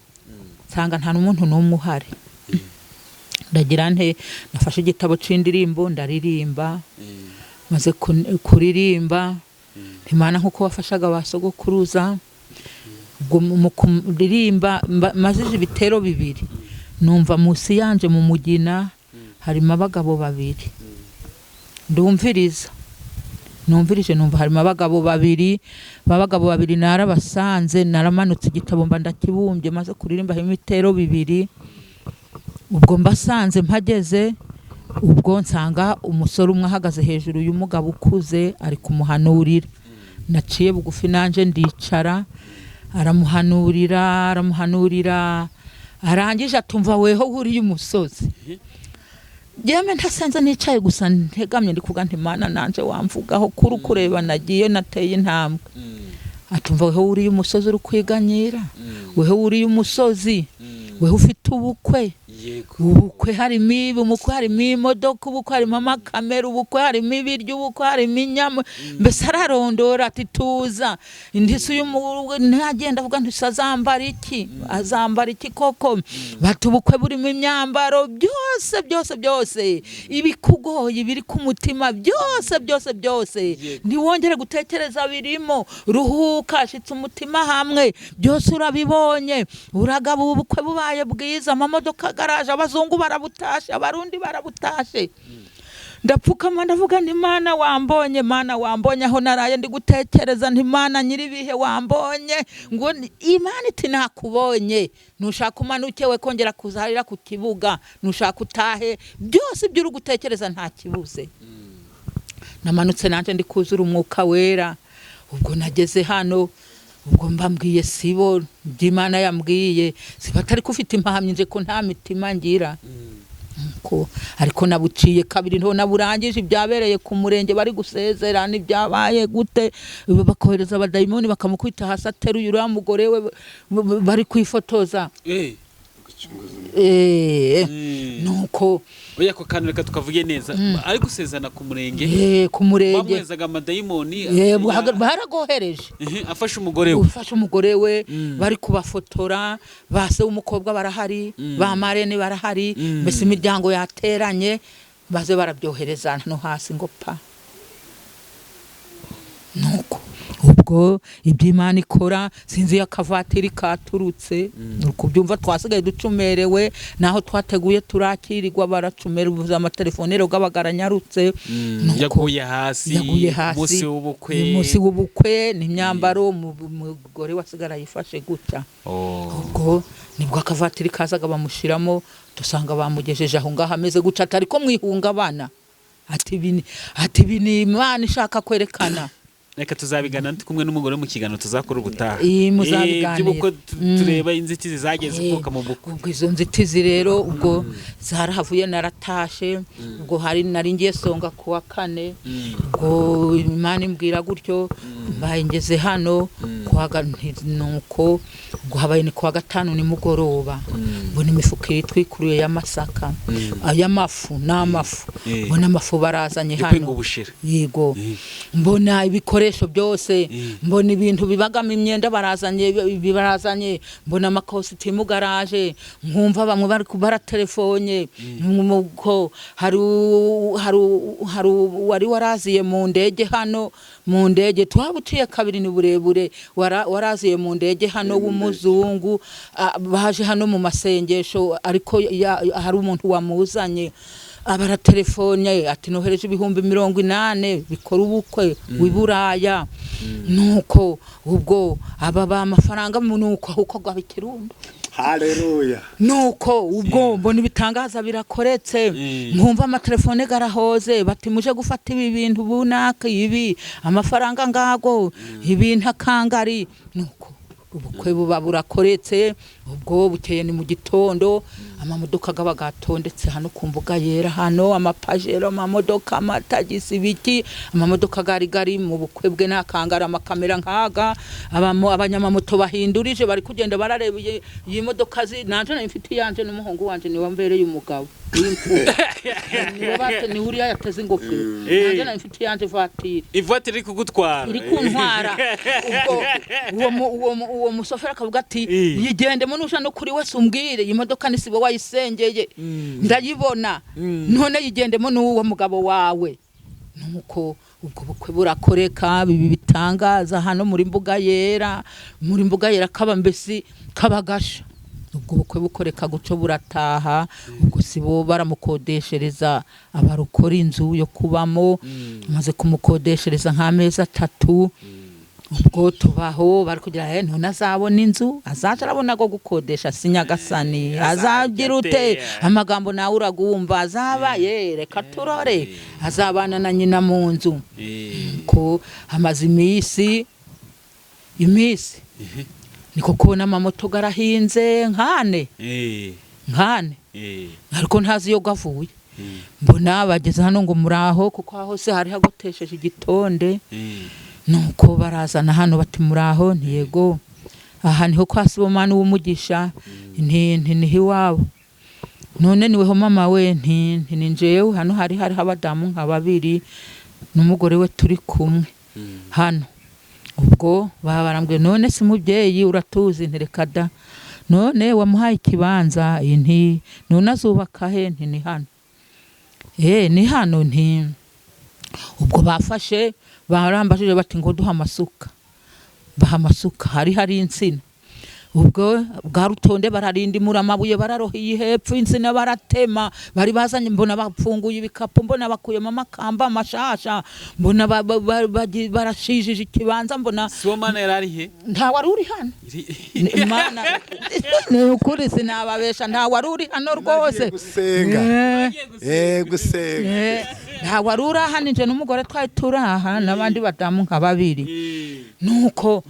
nsanga nta n'umuntu n'umwe uhari. Ndagira nte? Nafashe igitabo c'indirimbo ndaririmba. Maze kuririmba, Imana nkuko wafashaga ba sogokuruza. Ubwo mu kuririmba mazije ibitero bibiri, numva munsi yanje mu mugina harimo abagabo babiri. Ndumviriza, numvirije, numva harimo abagabo babiri. Abagabo babiri narabasanze, naramanutse, igitabo mba ndakibumbye, maze kuririmba harimo ibitero bibiri. Ubwo mbasanze mpageze, ubwo nsanga umusore umwe ahagaze hejuru y'umugabo ukuze ari kumuhanurira. Naciye bugufi nanje ndicara, aramuhanurira, aramuhanurira, arangije atumva weho wuriye umusozi. Yeme ntasenze, nicaye gusa ntegamye, ndi kuvuga nti Mana nanje wamvugaho kuri kureba nagiye nateye intambwe. Atumva weho wuriye umusozi uri kwiganyira, weho wuriye umusozi, weho ufite ubukwe. Ubukwe harimo ibi, ubukwe harimo imodoka, ubukwe harimo amakamera, ubukwe harimo ibiryo, ubukwe harimo inyama. Mbese ararondora ati tuza ndetse uyu ntagenda avuga nti azambara iki, azambara iki koko? Bati ubukwe burimo imyambaro, byose byose byose, ibikugoye biri ku mutima, byose byose byose, ntiwongere gutekereza birimo, ruhuka, shitsa umutima hamwe, byose urabibonye, uragaba ubukwe bubaye bwiza, amamodoka garaje, abazungu barabutashe, abarundi barabutashe. Ndapfukama ndavuga nti Mana wambonye, Mana wambonye, aho naraye ndi gutekereza nti Mana nyiribihe wambonye. Ngo Imana iti nakubonye, nushaka umanuke we kongera kuzaharira ku kibuga, nushaka utahe, byose ibyo uri gutekereza nta kibuze. Namanutse nanjye ndi kuzura umwuka wera. Ubwo nageze hano, ubwo mbambwiye sibo by'Imana yambwiye, siba atari ko ufite impahamyi nje ko nta mitima ngira. Nuko ariko nabuciye kabiri, nto naburangije. Ibyabereye ku murenge bari gusezerana, ibyabaye gute, bakohereza abadayimoni bakamukubita hasi, ateruye uriya mugore we bari kwifotoza. Nuko Oya, ako kantu reka tukavuge neza. Ari gusezerana ku murenge? Ku murenge. Bamwezaga amadayimoni? Baragohereje. Afashe umugore we. Ufashe umugore we, bari kubafotora, ba se w'umukobwa barahari, ba marene barahari, mbese imiryango yateranye, baze barabyohereza no hasi ngo pa. Nuko ubwo iby'Imana ikora, sinzi iyo akavatiri katurutse, uri kubyumva, twasigaye ducumerewe naho twateguye turakirirwa baracumera amatelefone rero gabagaranyarutse. Nuko Yaguye hasi? Yaguye hasi. Umunsi w'ubukwe? Umunsi w'ubukwe n'imyambaro, umugore wasigara yifashe gutya. Oh. Ubwo nibwo akavatiri kazaga bamushyiramo, dusanga bamugejeje aho ngaho ameze gutya, atari ko mwihungabana, ati ibi ni Imana ishaka kwerekana. Reka tuzabigana ndi kumwe n'umugore mu kiganiro tuzakora ubutaha. Muzabiganira. By'ubukwe tureba inzitizi zagiye zivuka mu bukwe. Ubwo izo nzitizi rero ubwo zarahavuye, naratashe. Ubwo hari nari ngiye songa ku wa kane, ubwo Imana imbwira gutyo, mbaye ngeze hano nuko ubwo habaye ni kuwa gatanu nimugoroba, mbona imifuka itwikuruye y'amasaka, ay'amafu n'amafu. Mbona amafu barazanye Yo kwenga hano. ubushera. Yego. Mbona ibikoresho byose, mbona ibintu bibagamo imyenda barazanye, barazanye, mbona amakositimu garaje, nkumva bamwe bari baratelefone ko hari wari waraziye mu ndege hano, mu ndege twabuciye kabiri ni burebure, waraziye mu ndege hano w'umuzungu, baje hano mu masengesho, ariko hari umuntu wamuzanye, abaratelefone ati nohereje 80,000 bikora ubukwe w'i Buraya. Nuko ubwo aba ba mafaranga, nuko uko gwaba ikirundo. Haleluya. Nuko ubwo mbona ibitangaza birakoretse, nkumva amatelefone garahoze, bati muje gufata ibi bintu bunaka, ibi amafaranga ngago, ibintu akangari. Nuko ubukwe buba burakoretse. Ubwo bukeye ni mu gitondo, amamodoka gaba gatondetse hano ku mbuga yera hano, amapajero, amamodoka, amatagisi, ibiki, amamodoka gari mu bukwe bwe n'akangara, amakamera nkaga, abanyamamoto bahindurije bari kugenda barareba iyi modoka nanje nari mfite iyanje n'umuhungu wanje niwe mbereye umugabo w'imfura, niwe ni uriya yateze ingofero. Nanje nari mfite iyanje vatiri. Ivatiri iri kugutwara. Iri kuntwara. Ubwo uwo musoferi akavuga ati yigendemo, nuja no kuri wese umbwire, iyi modoka ni sibo wayisengeye, ndayibona, none yigendemo n'uwo mugabo wawe. Nuko ubwo bukwe burakoreka, bibi bitangaza hano muri mbuga yera, muri mbuga yera kaba mbesi kabagasha. Ubwo bukwe bukoreka guco, burataha. Ubwo sibo baramukodeshereza abarukora inzu yo kubamo, amaze kumukodeshereza nk'amezi 3, ubwo tubaho bari kugira none azabona inzu, azaja arabona go gukodesha, si Nyagasani azagira ute? Amagambo nawe uragumva, azaba ye, reka turore, azabana na nyina mu nzu. Ko hamaze iminsi niko kubona amamoto garahinze nkane nkane, ariko ntazi iyo gavuye. Mbona bageze hano ngo muraho, kuko aho hose hari hagotesheje igitonde. Nuko barazana hano bati muraho, ntiyego, aha niho kwa Sibomana w'umugisha, nti nti niho iwabo, none niweho mama we, nti nti ni njyewe. Hano hari hariho abadamu nka babiri n'umugore we turi kumwe hano. Ubwo baba barambwiye, none si mubyeyi uratuzi, nti reka da, none wamuhaye ikibanza, nti none azubaka he, nti ni hano, ni hano. Nti ubwo bafashe barambajije bati ngo duha amasuka, baha amasuka, hari insina. Ubwo bwa rutonde bararindimura amabuye, bararoha iyi hepfo insina baratema, bari bazanye, mbona bapfunguye ibikapu, mbona bakuyemo amakamba amashasha, mbona barashijije ikibanza, mbona Sibomana yari ari he? Nta wari uri hano. Mana, ni ukuri sinababesha, nta wari uri hano rwose. Gusenga. Gusenga. Nta wari uri aha, ninje n'umugore twari turi aha n'abandi badamu nka babiri. Nuko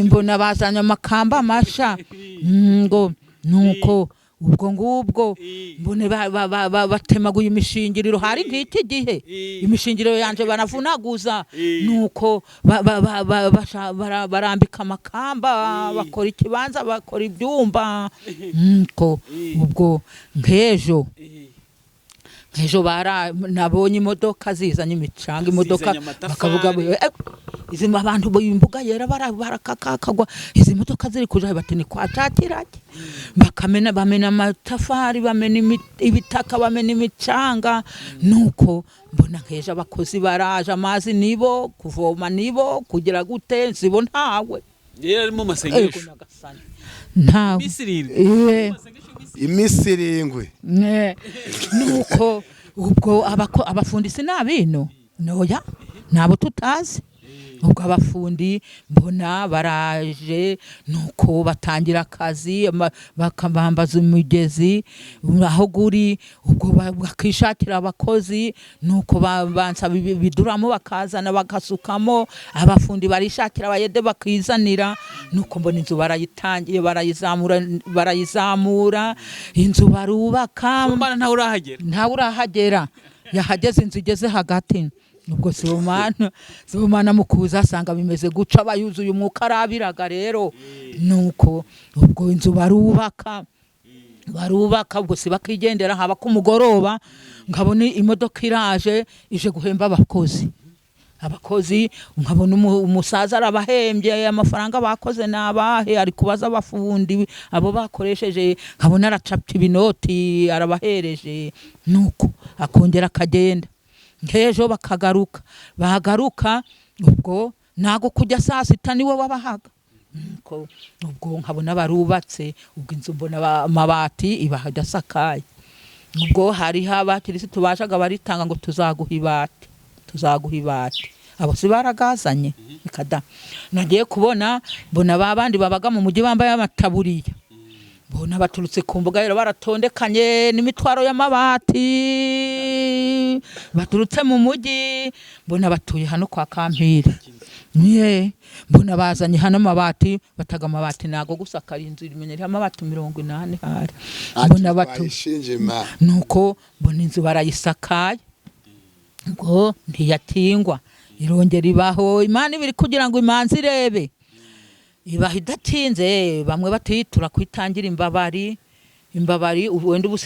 mbona bazanye amakamba amasha, ngo nuko Ubwo ngubwo mbone batemaguye imishingiriro, hari nk'iki gihe imishingiriro yanje baravunaguza, nuko barambika amakamba, bakora ikibanza, bakora ibyumba. Nuko ubwo nk'ejo nk'ejo nabonye imodoka zizanye imicanga, imodoka Zizanye amatafari. Bakavuga izi abantu imbuga yera barakakakagwa, izi modoka ziri kuja, bati ni kwa Cakirage. Bakamena, bamena amatafari, bamena ibitaka, bamena imicanga. Nuko mbona nk'ejo abakozi baraje, amazi nibo kuvoma, nibo kugira gute, nsibo ntawe. Rero ari mu Ego, masengesho Nyagasani. Ntawe. Iminsi 7. Iminsi 7. Nuko ubwo abafundi sinabino noya nabo tutazi. Ubwo abafundi mbona baraje, nuko batangira akazi, bakabambaza umugezi aho guri. Ubwo bakishakira abakozi, nuko bansaba ibiduramo, bakazana bagasukamo. Abafundi barishakira abayede bakizanira. Nuko mbona inzu barayitangiye, barayizamura, barayizamura inzu, barubaka. Mbana ntawe urahagera. Ntawe urahagera, yahageze inzu igeze hagati. Ubwo Sibomana mu kuza asanga bimeze guca, aba yuzuye umwuka, arabiraga rero. Nuko ubwo inzu barubaka, barubaka, ubwo si bakigendera. Haba ku mugoroba nkabona imodoka iraje, ije guhemba abakozi. Abakozi nkabona umusaza arabahembye amafaranga bakoze nabahe, ari kubaza abafundi abo bakoresheje, nkabona aracapye ibinoti arabahereje. Nuko akongera akagenda, nk'ejo bakagaruka, bagaruka ubwo nago kujya saa sita niwe wabahaga. Nuko ubwo nkabona barubatse, ubwo inzu mbona amabati ibaha idasakaye. Ubwo hariho abakirisitu bajaga baritanga ngo tuzaguha ibati, tuzaguha ibati, abo si baragazanye kada. Nagiye kubona mbona ba bandi babaga mu mujyi bambaye amataburiya, mbona baturutse ku mbuga rero baratondekanye n'imitwaro y'amabati, baturutse mu mujyi, mbona batuye hano kwa Kampire. Nye, mbona bazanye hano amabati, bataga amabati nago gusakara inzu, imenya iriho amabati 80 hari. Mbona batu Twayishinje Imana. Nuko mbona inzu barayisakaye, ngo ntiyatingwa, irongera ibaho. Imana ibiri kugira ngo imanze irebe ibaha idatinze. Bamwe batitura kwitangira imbabari, imbabari wenda uba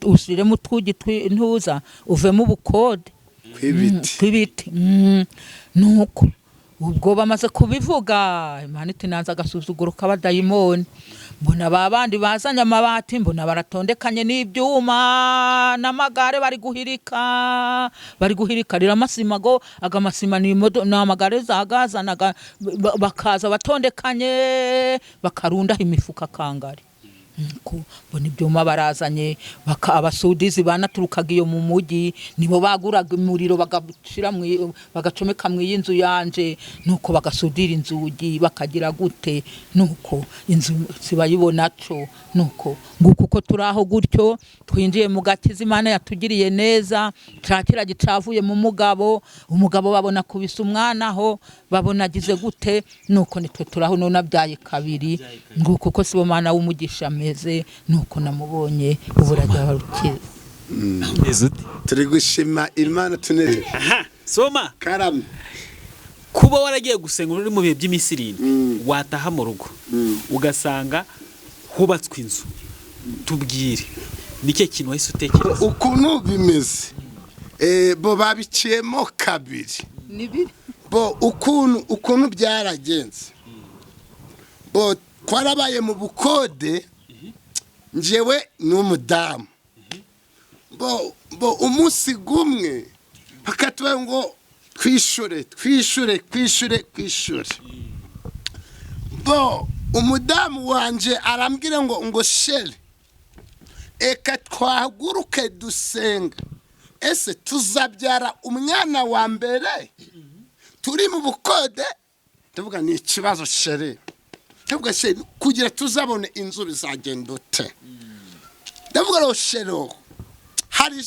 ushyiremo utwugi tw'intuza, uvemo ubukode kw'ibiti. Tw'ibiti. Nuko ubwo bamaze kubivuga, Imana iti nanze agasuzuguro k'abadayimoni. Mbona ba bandi bazanye amabati, mbona baratondekanye n'ibyuma n'amagare, bari guhirika, bari guhirika rero amasima go aga masima ni ni amagare zagazanaga, bakaza batondekanye, bakarundaho imifuka kangari. Nuko mbona ibyuma barazanye, abasudizi banaturukaga iyo mu mujyi, nibo baguraga umuriro bagashira bagacomeka mu iyi nzu yanje. Nuko bagasudira inzugi, bakagira gute, nuko inzu sibayibona co. Nuko nguko uko turi aho gutyo, twinjiye mu gakiza, Imana yatugiriye neza. Cakira gicavuye mu mugabo, umugabo babona kubisa umwana aho, babona agize gute. Nuko nitwe turaho none abyaye kabiri. Nguko uko Sibomana w'umugisha ameze, nuko namubonye uburagarukiza. Meze ute? Turi gushima Imana tunezerewe. Aha soma. Karame. Kuba waragiye gusenga uri mu bihe by'iminsi 7, wataha mu rugo ugasanga hubatswe inzu, tubwire ni cyo kintu wahise utekereza? Ukuntu bimeze, bo babiciyemo kabiri. Bo ukuntu byaragenze, bo twarabaye mu bukode njyewe n'umudamu. Bo umunsi gumwe bakatubwira ngo twishure, twishure, twishure, twishure. Bo umudamu wanje arambwira ngo chéri, eka twahaguruke dusenga, ese tuzabyara umwana wa mbere turi mu bukode? Ndavuga ni ikibazo chéri, ndavuga chéri, kugira tuzabone inzu bizagenda ute? Ndavuga rero chéri, hari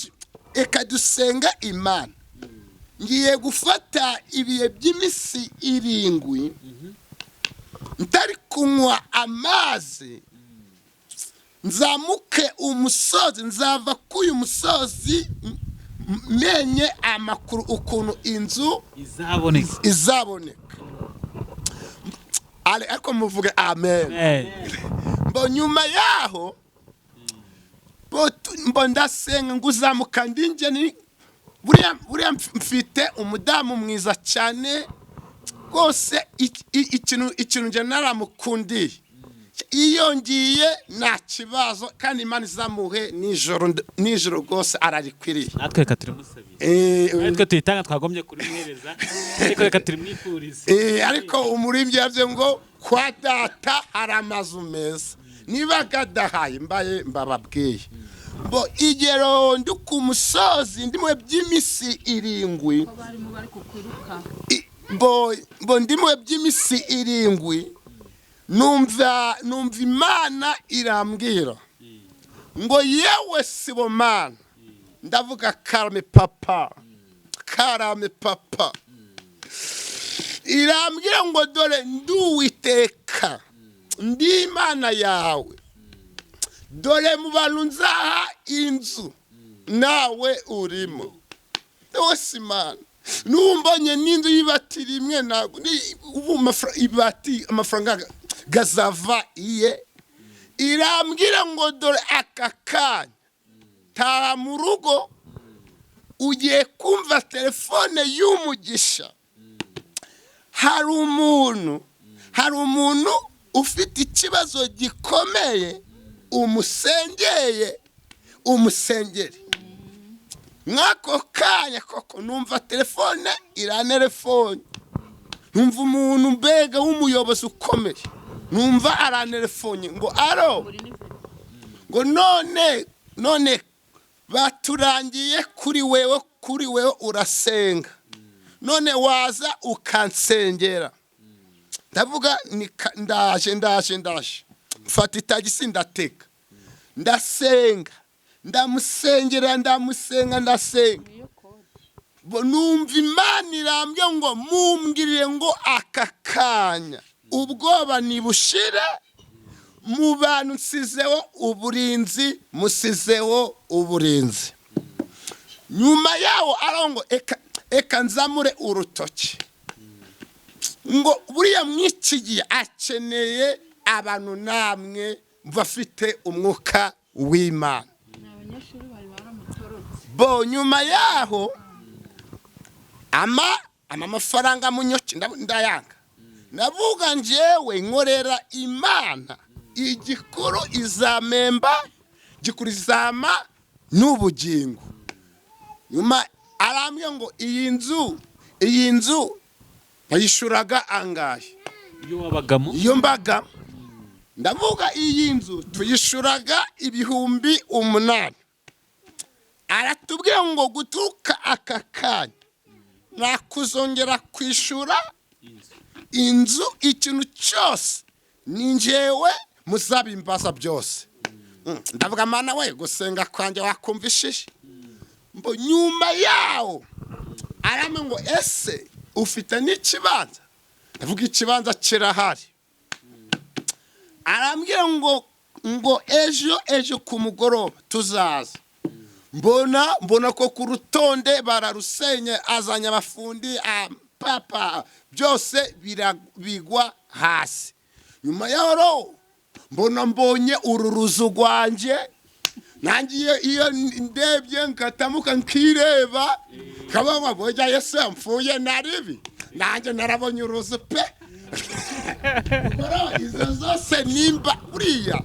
eka dusenga Imana, ngiye gufata ibihe by'iminsi 7 ntari kunywa amazi. Nzamuke umusozi, nzava k'uyu musozi menye amakuru ukuntu inzu izaboneka. Izaboneka. Ariko muvuge amen. Mbo nyuma yaho mbo ndasenga ngo uzamuka ndinjye ni buriya mfite umudamu mwiza cyane rwose. Ikintu njye naramukundiye, iyo ngiye nta kibazo, kandi Imana izamuhe nijoro rwose ararikwiriye. Natwe reka turimusabire. Natwe tuyitanga, twagombye kurimuhereza, ariko reka turimwifurize. Ariko umuririmbyi yavuze ngo kwa data hari amazu meza, niba gadahaye mbaye mbababwiye. Mbo igero ndi ku musozi, ndi mu by'iminsi 7, Barimo bari kukwiruka. Mbo ndi mu by'iminsi 7, numva Imana irambwira ngo: "Yewe Sibomana." Ndavuga: "Karame papa, karame papa." Irambwira ngo: "Dore nduwiteka, ndi Imana yawe. Dore mu bantu nzaha inzu nawe urimo." Wese Imana numbonye n'inzu y'ibati rimwe, ntabwo ubu ibati amafaranga gazava iye. Irambwira ngo: "Dore aka kanya taha mu rugo, ugiye kumva telefone y'umugisha. Hari umuntu ufite ikibazo gikomeye, umusengeye, umusengere." Mw'ako kanya koko numva telefone iranerefone, numva umuntu mbega w'umuyobozi ukomeye, numva aranerefonye ngo: "Alo," ngo: None baturangiye kuri wewe urasenga, none waza ukansengera?" Ndavuga ndaje, ndaje, ndaje. Mfata itagisi, ndatega, ndasenga, ndamusengera, ndamusenga, ndasenga. Numva Imana irambye ngo: "Mumbwirire ngo aka kanya ubwoba nibushire mu bantu, nsizeho uburinzi, musizeho uburinzi." Nyuma yawo arongo eka nzamure urutoki ngo buriya mw'iki gihe akeneye abantu namwe bafite umwuka w'Imana. Abanyeshuri bari baramutorotse. Bo nyuma yaho ama amafaranga mu nyoki ndayanga, ndavuga: "Njyewe nkorera Imana, igikuru izamemba, gikuru izama n'ubugingo." Nyuma arambwira ngo: Iyi nzu bayishuraga angahe?" Iyo wabagamo? Iyo mbaga. Ndavuga: "Iyi nzu tuyishuraga 8000." Aratubwira ngo: "Guturuka aka kanya nakuzongera kwishura inzu, ikintu cyose ni njyewe muzabimbaza byose." Ndavuga: "Mana we, gusenga kwanjye wakumvishije." Mbo nyuma yawo arambwira ngo: "Ese ufite n'ikibanza?" Ndavuga: "Ikibanza kirahari." Arambwira ngo ejo ku mugoroba tuzaza. Mbona ko ku rutonde bararusenye, azanye abafundi, papa, byose bigwa hasi. Nyuma yaho rero mbona mbonye uru ruzu rwanjye nanjye, iyo ndebye nkatamuka nkireba nkabona burya Yesu yapfuye naribi, nanjye narabonye uruzu pe. Rero izo zose nimba buriya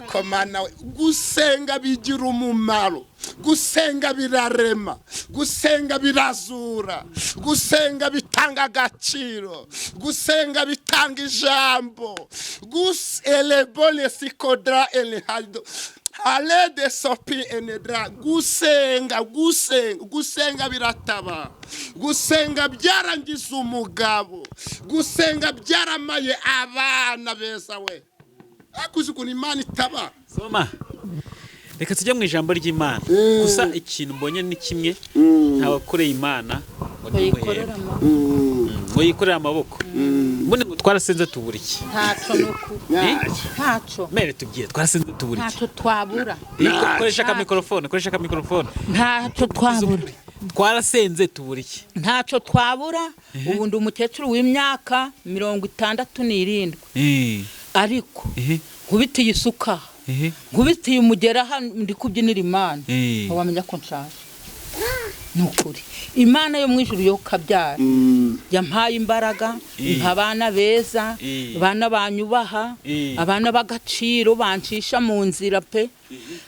komana we, gusenga bigira umumaro, gusenga birarema, gusenga birazura, gusenga bitanga agaciro, gusenga bitanga ijambo. Gus elebone sikodra elehado ale de sopi enedra. Gusenga, gusenga, gusenga birataba. Gusenga byarangiza umugabo, gusenga byaramaye abana beza we. Akuzi ukuntu Imana itabara. Soma, reka tujye mu ijambo ry'Imana. Gusa ikintu mbonye ni kimwe: ntawakoreye Imana ngo Bayikorera ntimuhembe amaboko. Ngo yikorere amaboko. Ubundi ngo Twarasenze tubura iki? Ntaco nuku. Ntaco. Mere, tubwire, twarasenze tubura iki? Ntaco twabura. Koresha aka microphone, koresha aka microphone. Ntaco twabura. Twarasenze tubura iki? Ntacyo twabura. Ubu ndi umukecuru w'imyaka 67, ariko nkubitiye isuka, nkubitiye umugera hano, ndi kubyinira Imana, wamenya ko nshaje. Ni ukuri, Imana yo mu ijuru yo kabyara yampaye imbaraga, impa abana beza, abana banyubaha, abana b'agaciro, bancisha mu nzira pe.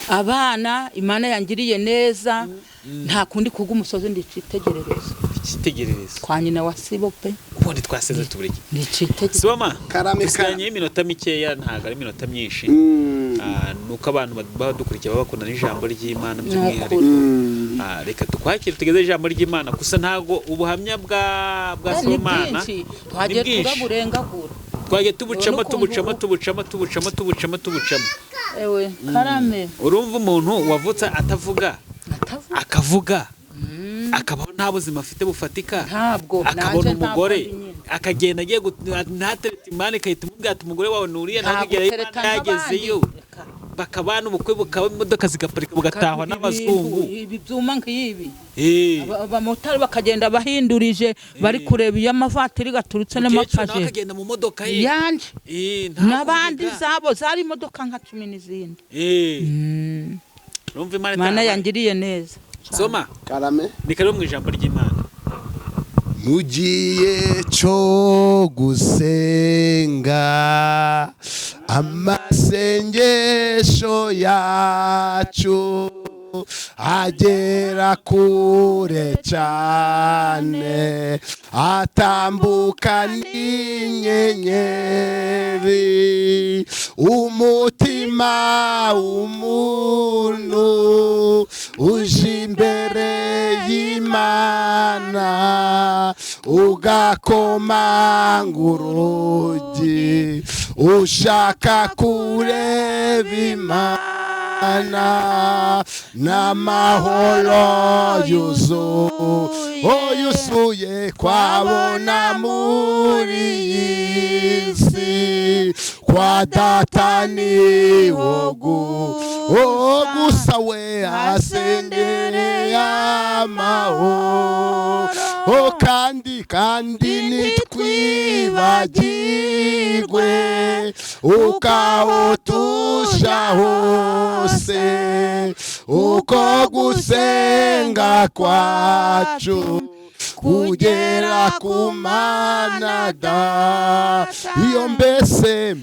Abana Imana yangiriye neza, nta kundi kubwa umusozi, ndi icyitegererezo. Icyitegererezo. Kwa nyina wa Sibo pe. Ubundi twasenze tubura iki? Ni icyitegererezo. Siboma. Karame. Dusigaranye iminota mikeya, ntabwo ari iminota myinshi. Nuko abantu baba badukurikiye baba bakunda n'ijambo ry'Imana by'umwihariko. Reka tukwakire tugeze ijambo ry'Imana, gusa ntabwo ubuhamya bwa Ni Sibomana bwinshi, twagiye ni bwinshi. turaburengagura. Twagiye tubucamo, Ubona ukuntu tubucamo, tubucamo, tubucamo, tubucamo, tubucamo. Ewe karame. Urumva umuntu wavutse atavuga, Atavuga. akavuga, akabaho nta buzima afite bufatika, Ntabwo akabona nanjye ntabwo umugore, ndi nyine. akagenda agiye ntaterete, Imana igahita imubwira ati: "Umugore wawe nuriye." Ntabwo Ntakugerayo, tereta Imana yagezeyo. nk'abandi. Reka. Bakabana, ubukwe bukaba, imodoka zigaparika, bugatahwa n'abazungu. Ibi byuma nk'ibi, abamotari bakagenda bahindurije, bari kureba iyo amavatiri gaturutse Umukecuru nawe n'amapaje akagenda mu modoka ye. Yanje. Nta N'abandi kuvuga. zabo zari imodoka nka 10 n'izindi. Urumva Imana Imana itabaye. yangiriye neza. Soma. Karame. Ni karibu mu ijambo ry'Imana. Mugiye cyo gusenga, amasengesho yacu agera kure cyane, atambuka n'inyenyeri. Umutima w'umuntu uje imbere y'Imana, ugakomanga urugi, ushaka kureba Imana n'amahoro yuzuye kwabona muri iyi si. Kwa Data ni wo gusa we asengereye amahoro. Kandi ntitwibagirwe ukawutusha hose, uko gusenga kwacu kugera ku Mana da iyo. Mbese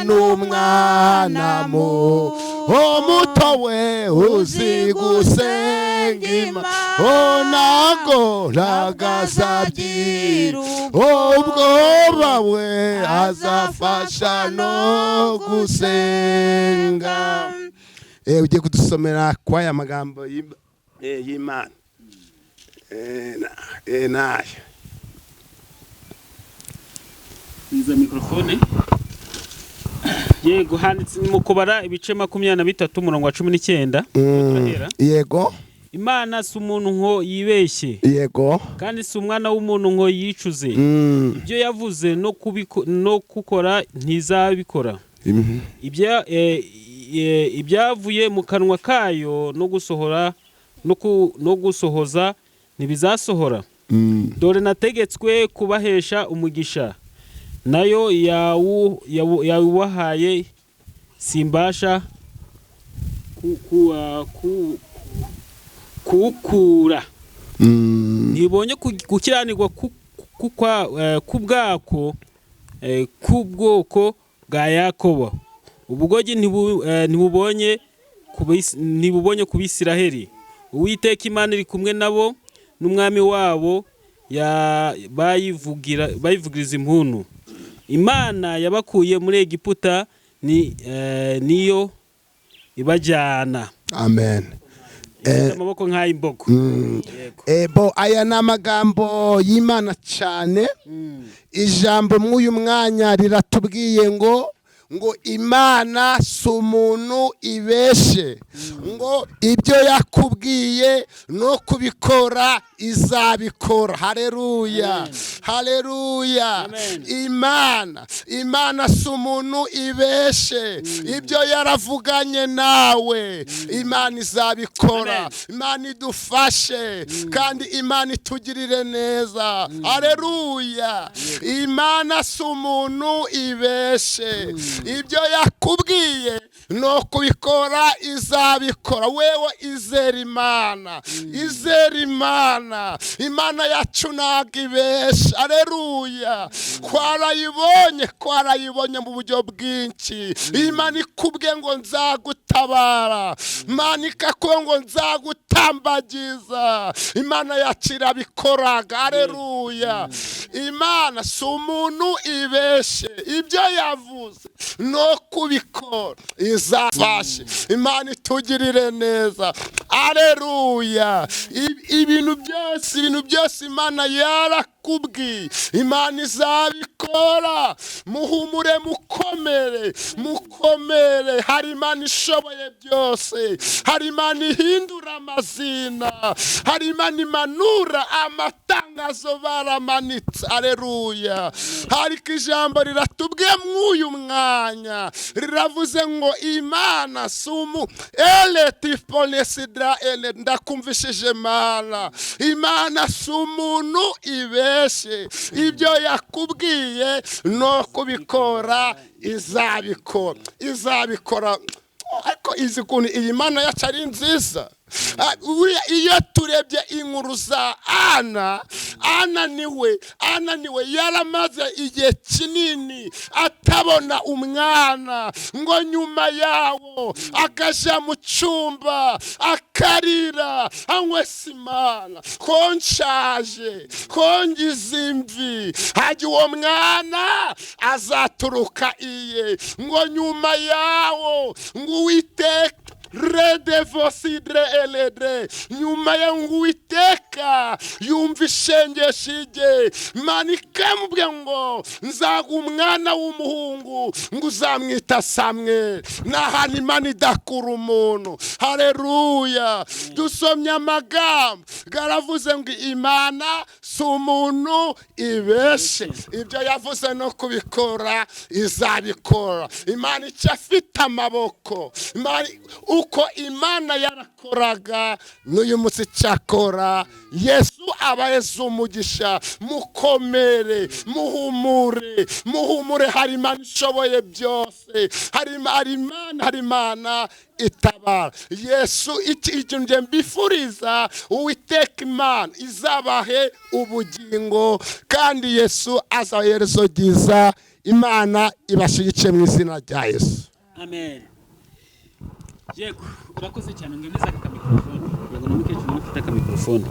n'umwana mu muto we uzi gusenga o ntago ntagazabyira ubwoba, we azafasha no gusenga. Ugiye kudusomera kw'aya magambo y'Imana. Nayo. Iza microphone. Yego, handitse mu Kubara ibice 23, umurongo wa 19. Turahera. Yego. Imana si umuntu ngo yibeshye, kandi si umwana w'umuntu ngo yicuze. Ibyo yavuze no gukora ntizabikora? Ibyavuye mu kanwa kayo no gusohora no gusohoza ntibizasohora? Dore nategetswe kubahesha umugisha, nayo yawubahaye, simbasha kuwukura. Ntibonye gukiranirwa k'ubwoko bwa Yakobo, ubugoryi ntibubonye ku Bisiraheli. Uwiteka Imana iri kumwe nabo, n'umwami wabo bayivugiriza impundu. Imana yabakuye muri Egiputa ni niyo ibajyana. Amen. Ifite amaboko nk'ay'imbogo. Yego. Bo aya ni amagambo y'Imana cyane. Ijambo mw'uyu mwanya riratubwiye ngo Ngo Imana si umuntu ibeshe, ngo ibyo yakubwiye no kubikora izabikora. Haleluya, haleluya. Imana si umuntu ibeshe, ibyo yaravuganye nawe Imana izabikora. Imana idufashe kandi Imana itugirire neza. Haleluya. Imana si umuntu ibeshe, ibyo yakubwiye no kubikora izabikora. Wewe izera Imana, izera Imana. Imana yacu ntabwo ibesha. Haleluya. Twarayibonye mu buryo bwinshi. Imana ikubwiye ngo nzagutabara, Imana ikakubwiye ngo nzagutambagiza, Imana yacu irabikoraga. Haleluya. Imana si umuntu ibeshe, ibyo yavuze no kubikora izafashe. Imana itugirire neza. Haleluya. Ibintu byose Imana yarakubwiye, Imana izabikora. Muhumure, mukomere, mukomere. Hari Imana ishoboye byose, hari Imana ihindura amazina, hari Imana imanura amatangazo baramanitse. Haleluya. Ariko ijambo riratubwiye mw'uyu mwanya, riravuze ngo Imana si umu ele tifonesidra ele. Ndakumvishije Mana, Imana si umuntu ibeshe, ibyo yakubwiye no kubikora izabikora, izabikora. Ariko izi kuntu iyi Mana yacu ari nziza. Iyo turebye inkuru za Ana, Ana niwe yaramaze igihe kinini atabona umwana, ngo nyuma yawo akaja mu cyumba akarira, anywe Imana ko nshaje, ko ngize imvi, hajya uwo mwana azaturuka iye. Ngo nyuma yawo ngo Uwiteka redevosidre eledre, nyuma ya Uwiteka yumva ishengesho rye, Imana ikamubwira ngo nzaguha umwana w'umuhungu, ngo uzamwita Samweli. Ni ahantu Imana idakura umuntu. Haleluya. Dusomye amagambo garavuze ngo Imana si umuntu ibeshe, ibyo yavuze no kubikora izabikora. Imana icyo afite amaboko, Imana uko Imana yarakoraga n'uyu munsi cyakora. Yesu abaheze umugisha. Mukomere, muhumure, muhumure. Hari Imana ishoboye byose, hari Imana, hari Imana itabara. Yesu ikintu nje mbifuriza, Uwiteka Imana izabahe ubugingo, kandi Yesu azaherezo ryiza. Imana ibashyigikire mu izina rya Yesu. Amen. Yego, urakoze cyane. Ngemeza aka mikrofone. Yego, n'umukecuru ufite aka mikrofone.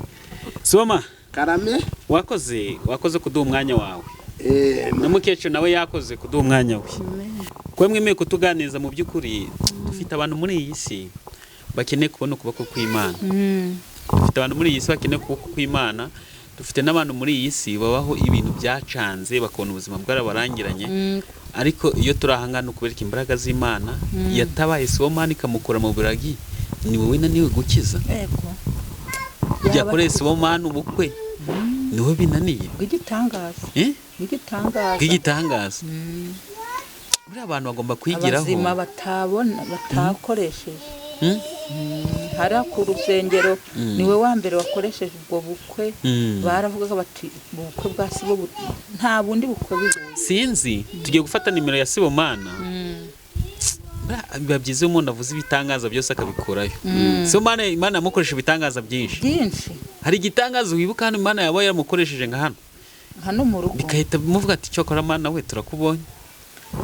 Soma, Karame, wakoze kuduha umwanya wawe. N'umukecuru nawe yakoze kuduha umwanya we. Kwe mwemeye kutuganiriza. Mu by'ukuri dufite abantu muri iyi si bakeneye kubona ukuboko kw'Imana. Dufite abantu muri iyi si bakeneye ukuboko kw'Imana. Dufite n'abantu muri iyi si babaho ibintu byacanze, bakabona ubuzima bwarabarangiranye. Ariko iyo turi ahangana ukubereka imbaraga z'Imana yatabaye Sibomana ikamukura mu buragi, ni wowe naniwe gukiza. Yego. Yakoreye Sibomana ubukwe, ni wowe binaniye. Bw'igitangaza. Bw'igitangaza. Bw'igitangaza. Buriya abantu bagomba kwigiraho. Abazima batabona batakoresheje. Hari ku rusengero niwe wa mbere wakoresheje ubwo bukwe. Baravugaga bati ubukwe bwa Sibo nta bundi bukwe bihuye. Sinzi, tugiye gufata nimero ya Sibomana. Biba byiza iyo umuntu avuze ibitangaza byose akabikurayo. Sibomana Imana yamukoresheje ibitangaza byinshi. Byinshi. Hari igitangaza wibuka hano Imana yaba yaramukoresheje nka hano? Hano mu rugo. Bigahita bimuvuga ati cyokora Mana we turakubonye.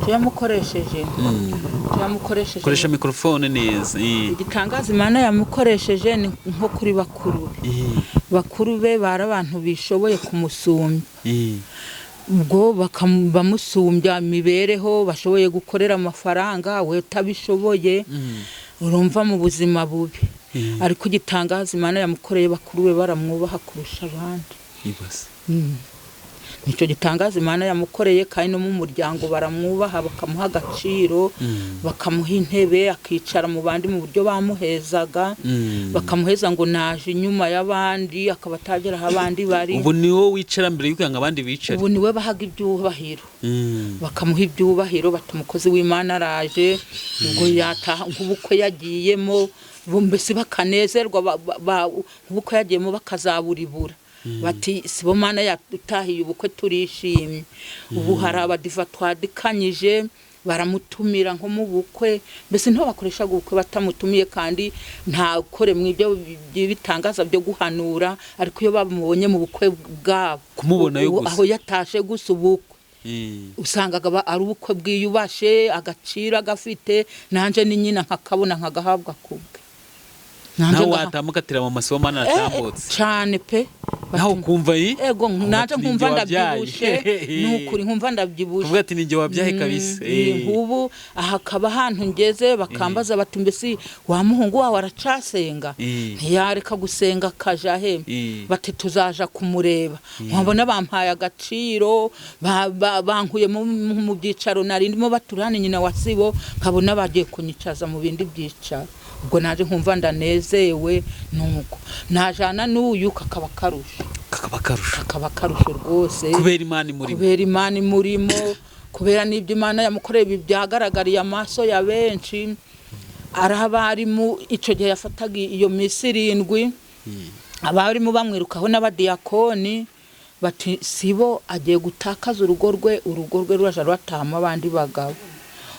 Yamukoresheje. Yamukoresheje. Koresha mikrofone neza. Igitangaza Imana yamukoresheje ni nko kuri bakuru be. Bakuru be bari abantu bishoboye kumusumbya. Ubwo bamusumbya imibereho, bashoboye gukorera amafaranga, we utabishoboye, urumva mu buzima bubi. Ariko igitangaza Imana yamukoreye bakuru be baramwubaha kurusha abandi. Nicyo gitangaza Imana yamukoreye. Kandi no mu muryango baramwubaha, bakamuha agaciro, bakamuha intebe akicara mu bandi mu buryo bamuhezaga, bakamuheza ngo naje inyuma y'abandi, akaba atagera aho abandi bari. Ubu ni wowe wicara mbere y'uko ngo abandi bicare? Ubu niwe bahaga ibyubahiro, bakamuha ibyubahiro, bati umukozi w'Imana araje. Ubwo yataha nk'ubukwe yagiyemo, mbese bakanezerwa, nk'ubukwe yagiyemo bakazaburibura bati Sibomana yatahiye ubukwe, turishimye. Ubu hari abadiva twadikanyije, baramutumira nko mu bukwe, mbese ntiho bakoreshaga ubukwe batamutumiye, kandi ntakore mu ibyo bitangaza byo guhanura. Ariko iyo bamubonye mu bukwe bwabo, Kumubonayo gusa. aho yatashe gusa ubukwe, usangaga ari ubukwe bwiyubashe, agaciro agafite. Nanjye ni nyina nkakabona, nkagahabwa kubwe. Nanjye Nawe watambuka atira mama Sibomana aratambutse. Cyane pe. Nawe ukumva yi Ego, nanjye Ati, nkumva "Ninjye wabyaye." ndabyibushe, ni ukuri nkumva ndabyibushe. Kuvuga ati ninjye wabyaye kabisa. Nk'ubu aha akaba ahantu ngeze bakambaza bati mbese wa muhungu wawe aracasenga? Ntiyareka gusenga akaja he? Bati tuzaja kumureba. Nkabona bampaye agaciro, bankuye mu byicaro nari ndimo, baturane nyina wa Sibo, nkabona bagiye kunyicaza mu bindi byicaro. Ubwo naje nkumva ndanezewe. Nuko najana n'uyu kakaba karusho. Kakaba karusho. Kakaba karusho rwose. Kubera Imana imurimo. Kubera Imana imurimo, kubera n'ibyo Imana yamukoreye, ibi byagaragariye amaso ya benshi. Ari abarimu icyo gihe yafataga iyo minsi 7, abarimu bamwirukaho n'abadiyakoni bati Sibo agiye gutakaza urugo rwe, urugo rwe ruraja ruratahamo abandi bagabo,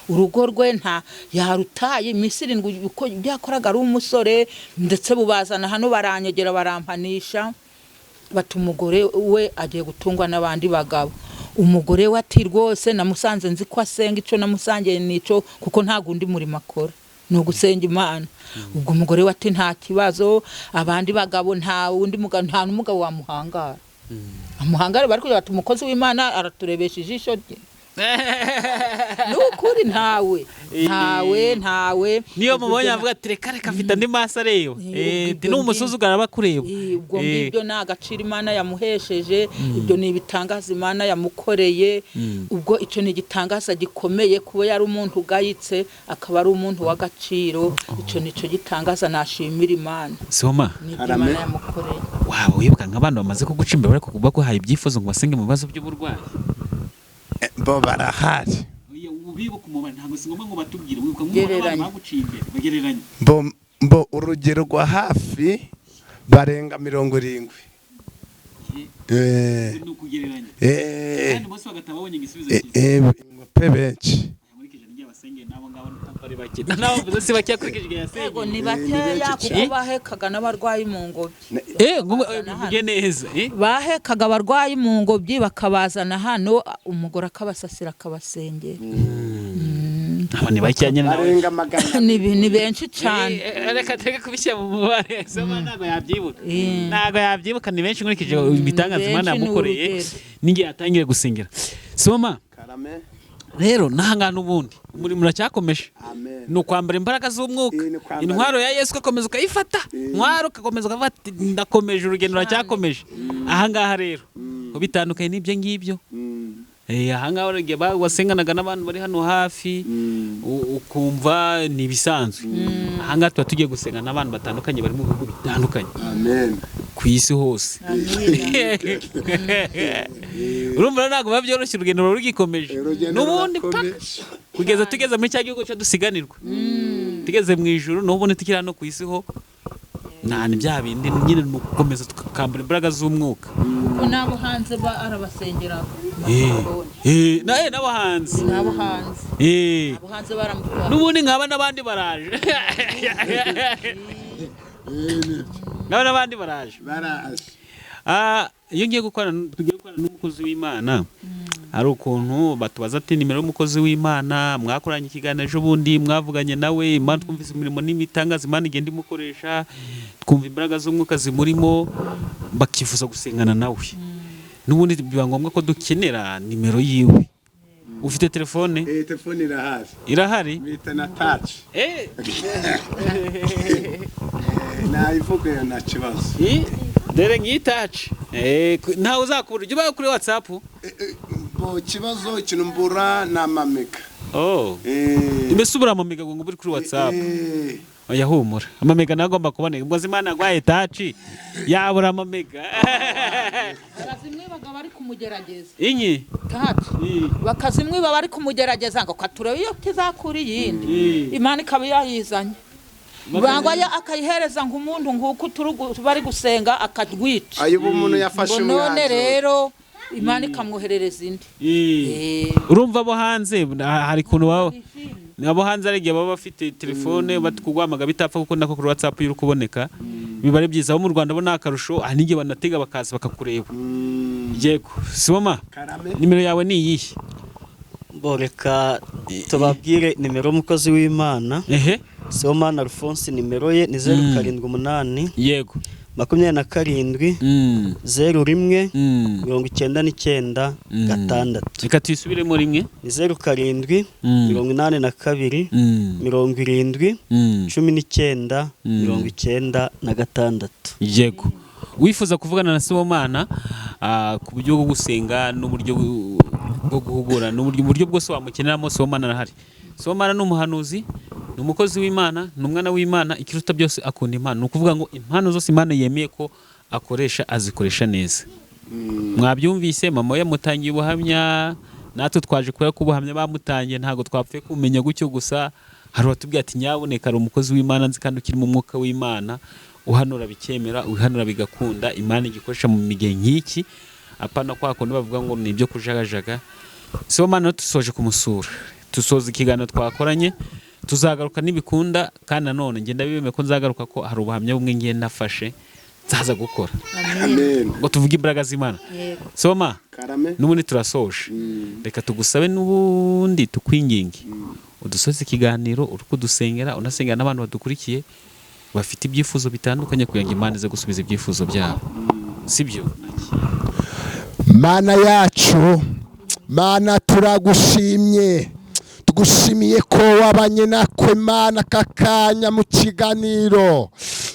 urugo rwe nta yarutaye iminsi 7 uko byakoraga ari umusore. Ndetse bubazana hano baranyegera, barampanisha bati umugore we agiye gutungwa n'abandi bagabo. Umugore we ati rwose namusanze nzi ko asenga, icyo namusangiye nico, kuko nta gundi murimo akora ni ugusenga Imana. Ubwo umugore we ati nta kibazo, abandi bagabo nta wundi mugabo, nta n'umugabo wamuhangara amuhangare, bari kugira bati umukozi w'Imana araturebesha ijisho rye. Ni ukuri, ntawe, ntawe, ntawe. Niyo mubonye avuga ati reka reka, afite andi maso areba. Ubwo N'umusuzugara aba akureba. Ubwo ngibyo ni agaciro Imana yamuhesheje, ibyo ni ibitangaza Imana yamukoreye. Ubwo icyo ni igitangaza gikomeye, kuba yari umuntu ugayitse akaba ari umuntu w'agaciro. Icyo ni cyo gitangaza nashimira Imana. Soma. N'ibyo Arame. Imana yamukoreye. Waba wibuka nk'abantu bamaze kuguca imbere ariko baguhaye ibyifuzo ngo basenge mu bibazo by'uburwayi? Bo barahari. Ubibuka umubare, ntabwo si ngombwa ngo batubwire, wibuka Gereranya. Baguciye imbere, bagereranya. Mbo urugero rwa hafi barenga 70. Ni ukugereranya. Kandi bose bagataha babonye igisubizo cyiza. Pe, benshi. Nkurikije n'igihe basengeye n'abo ngabo ntabwo ari bake, nabo mvuze si bake akurikije igihe Yego, yasengeye. ni bakeya. Benshi. Kuko bahekaga n'abarwayi mu ngobyi. Ngo bivuge neza. Bahekaga abarwayi mu ngobyi bakabazana hano, umugore akabasasira, akabasengera. Abo ni bakeya nyine nawe. Barenga 200. Ni benshi cyane. Reka tureke kubishyira mu mubare, Soma ntabwo yabyibuka. Ntabwo yabyibuka, ni benshi nkurikije ibitangaza Imana Benshi ni yamukoreye urugero. n'igihe yatangiye gusengera. Soma. Karame. Rero n'ahangaha n'ubundi umurimo uracyakomeje. Amen. Ni ukwambara imbaraga z'umwuka. Ni ukwambara. Intwaro ya Yesu ugakomeza ukayifata, intwaro ugakomeza ukavuga ati ndakomeje urugendo, ruracyakomeje. Ahangaha rero ho bitandukanye n'ibyo ngibyo. Ahangaha urugero wasenganaga n'abantu bari hano hafi, ukumva ni ibisanzwe. Ahangaha tuba tugiye gusenga n'abantu batandukanye bari mu bihugu bitandukanye Amen. ku isi hose. Urumva rero ntabwo biba byoroshye, urugendo ruba rugikomeje. Urugendo N'ubundi paka rurakomeje. kugeza tugeze muri cya gihugu cyo dusiganirwa, tugeze mu ijuru. N'ubundi tukiri hano ku isi ho nta ni bya bindi nyine, ni ugukomeza tukambara imbaraga z'umwuka. Kuko n'abo hanze arabasengera. N'abo hanze. N'abo hanze. Abo hanze baramutwara. N'ubundi nkaba n'abandi baraje, nkaba n'abandi baraje. Baraje. Iyo ngiye gukorana, tugiye gukorana n'umukozi w'Imana, hari ukuntu batubaza ati nimero y'umukozi w'Imana mwakoranye ikiganiro ejo bundi, mwavuganye nawe, Imana twumvise imirimo n'ibitangaza Imana igenda imukoresha, twumva imbaraga z'umwuka zimurimo, bakifuza gusengana nawe. N'ubundi biba ngombwa ko dukenera nimero yiwe. Ufite telefone? Telefone irahari. Irahari. Bita na touch. Nayivuga nta kibazo. Dore ngiyi touch. Ntawe uzakubura, ujya uba kuri WhatsApp. Bo kibazo ikintu mbura ni amamega. Oh. Mbese ubura amamega ngo uri kuri WhatsApp? Oya, humura, amamega nawe agomba kuboneka. Ubwo Imana yaguhaye taci, yabura amamega? Bakazimwibaga bari kumugerageza. Inyi? Taci bakazimwiba bari kumugerageza ngo katurebe iyo tizakura iyindi. Imana ikaba yayizanye bangwa ya akayihereza nk'umuntu nk'uko turi bari gusenga akagwica. Ayo, ubu umuntu yafashe Ngo none umwanzuro. rero Imana ikamwoherereza indi. Urumva abo hanze hari ukuntu baba, abo hanze hari igihe baba bafite telefone batukuguhamagara bitapfa, kuko nako kuri WhatsApp iyo uri kuboneka biba ari byiza. Abo mu Rwanda bo ni akarusho, hari n'igihe banatega bakaza bakakureba. Yego, Siboma. Karame. Nimero yawe ni iyihe? Bo, reka tubabwire nimero y'umukozi w'Imana. Ehe. Sibomana Alphonse, nimero ye ni 078 27 01 99 6. Reka tuyisubiremo rimwe. Ni 07 82 70 19 96. Yego, wifuza kuvugana na Sibomana ku buryo bwo gusenga n'uburyo bwo guhugura n'uburyo uburyo bwose wamukeneramo, Sibomana arahari. Sibomana ni umuhanuzi, ni umukozi w'Imana, ni umwana w'Imana. Ikiruta byose, akunda Imana. Ni ukuvuga ngo impano zose Imana yemeye ko akoresha, azikoresha neza. Mwabyumvise, mama we yamutangiye ubuhamya, natwe twaje kubera ko ubuhamya bamutangiye ntabwo twapfuye kumenya gutyo gusa. Hari uwatubwiye ati: "Nyabuneka, hari umukozi w'Imana nzi kandi ukiri mu mwuka w'Imana, uhanura bikemera, uhanura bigakunda, Imana igikoresha mu gihe nk'iki, apana kwa kundi bavuga ngo ni ibyo kujagajaga." Sibomana dusoje kumusura, dusoza ikiganiro twakoranye. Tuzagaruka nibikunda, kandi nanone ngenda bibeme ko nzagaruka, ko hari ubuhamya bumwe ngenda nafashe nzaza gukora. Amen. Ngo tuvuge imbaraga z'Imana. Yego. Soma. Karame. N'ubundi turasoje. Reka tugusabe n'ubundi tukwinginge, udusoze ikiganiro uri kudusengera, unasengera n'abantu badukurikiye bafite ibyifuzo bitandukanye, kugira ngo Imana ize gusubiza ibyifuzo byabo, sibyo? Mana yacu, Mana, turagushimye, tugushimiye ko wabanye natwe, Mana, aka kanya mu kiganiro.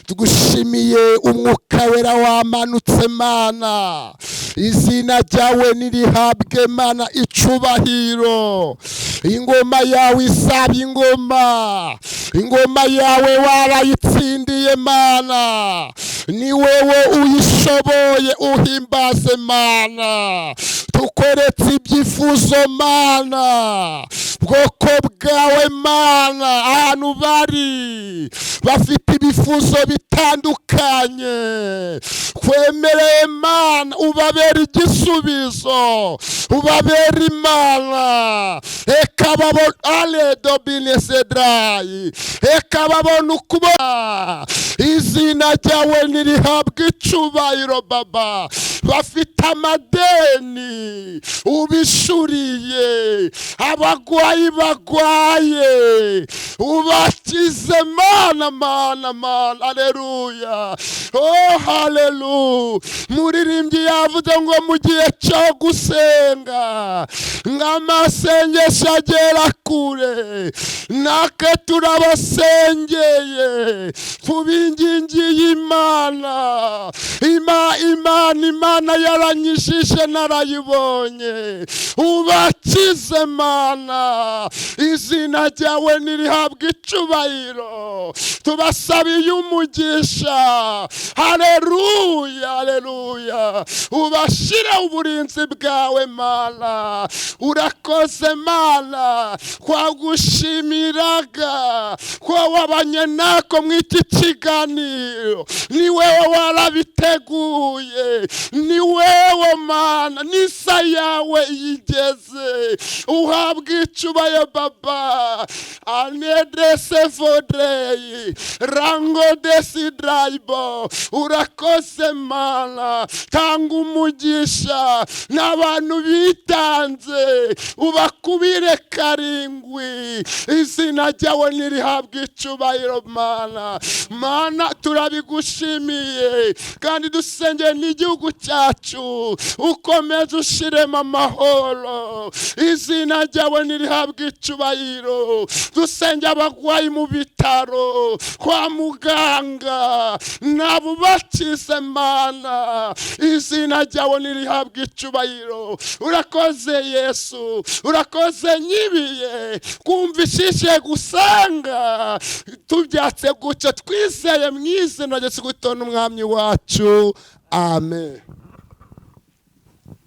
Tugushimiye Umwuka Wera wamanutse. Mana, izina ryawe nirihabwe, Mana, icubahiro. Ingoma yawe isaba ingoma, ingoma yawe warayitsindiye, Mana, ni wewe uyishoboye. Uhimbaze, Mana. Tukweretse ibyifuzo, Mana, bwoko bwawe, Mana, ahantu bari bafite ibifuzo bitandukanye. Kwemereye, Mana, ubabera igisubizo, ubabera Imana. Reka babona ale dobine sedrayi, reka babona ukubona. Izina ryawe nirihabwe icubahiro, Baba. Bafite amadeni ubishuriye, abagwayi bagwaye ubakize. Mana, Mana, Mana, aleluya, oh haleluya. Muririmbyi yavuze ngo mu gihe cyo gusenga nk'amasengesho agera kure. Natwe turabasengeye, tubingingiye Imana. Imana, Imana yaranyijije, narayibonye. Ubakize, Mana. Izina ryawe nirihabwe icubahiro. Tubasabiye umugisha. Haleluya, haleluya. Ubashire uburinzi bwawe, Mana. Urakoze, Mana, twagushimiraga ko wabanye nako mu iki kiganiro. Ni wewe warabiteguye, ni wewe, Mana, n'isa yawe yigeze. Uhabwa icyubahiro, Baba. Anedrese fodreyi rango desidrayibo. Urakoze, Mana. Tanga umugisha n'abantu bitanze, ubakubire karindwi. Izina ryawe nirihabwe icyubahiro, Mana. Mana, turabigushimiye, kandi dusengeye n'igihugu cyacu, ukomeze ushiremo amahoro. Izina ryawe nirihabwe icyubahiro. Dusenge abagwayi mu bitaro. bitaro kwa muganga, nabo bakize Mana. Izina ryawe nirihabwa icubahiro. Urakoze Yesu, urakoze nyibiye kumvishije gusanga tubyatse gutyo twizeye mu izina rya Yesu Kristo n'umwami wacu, amen.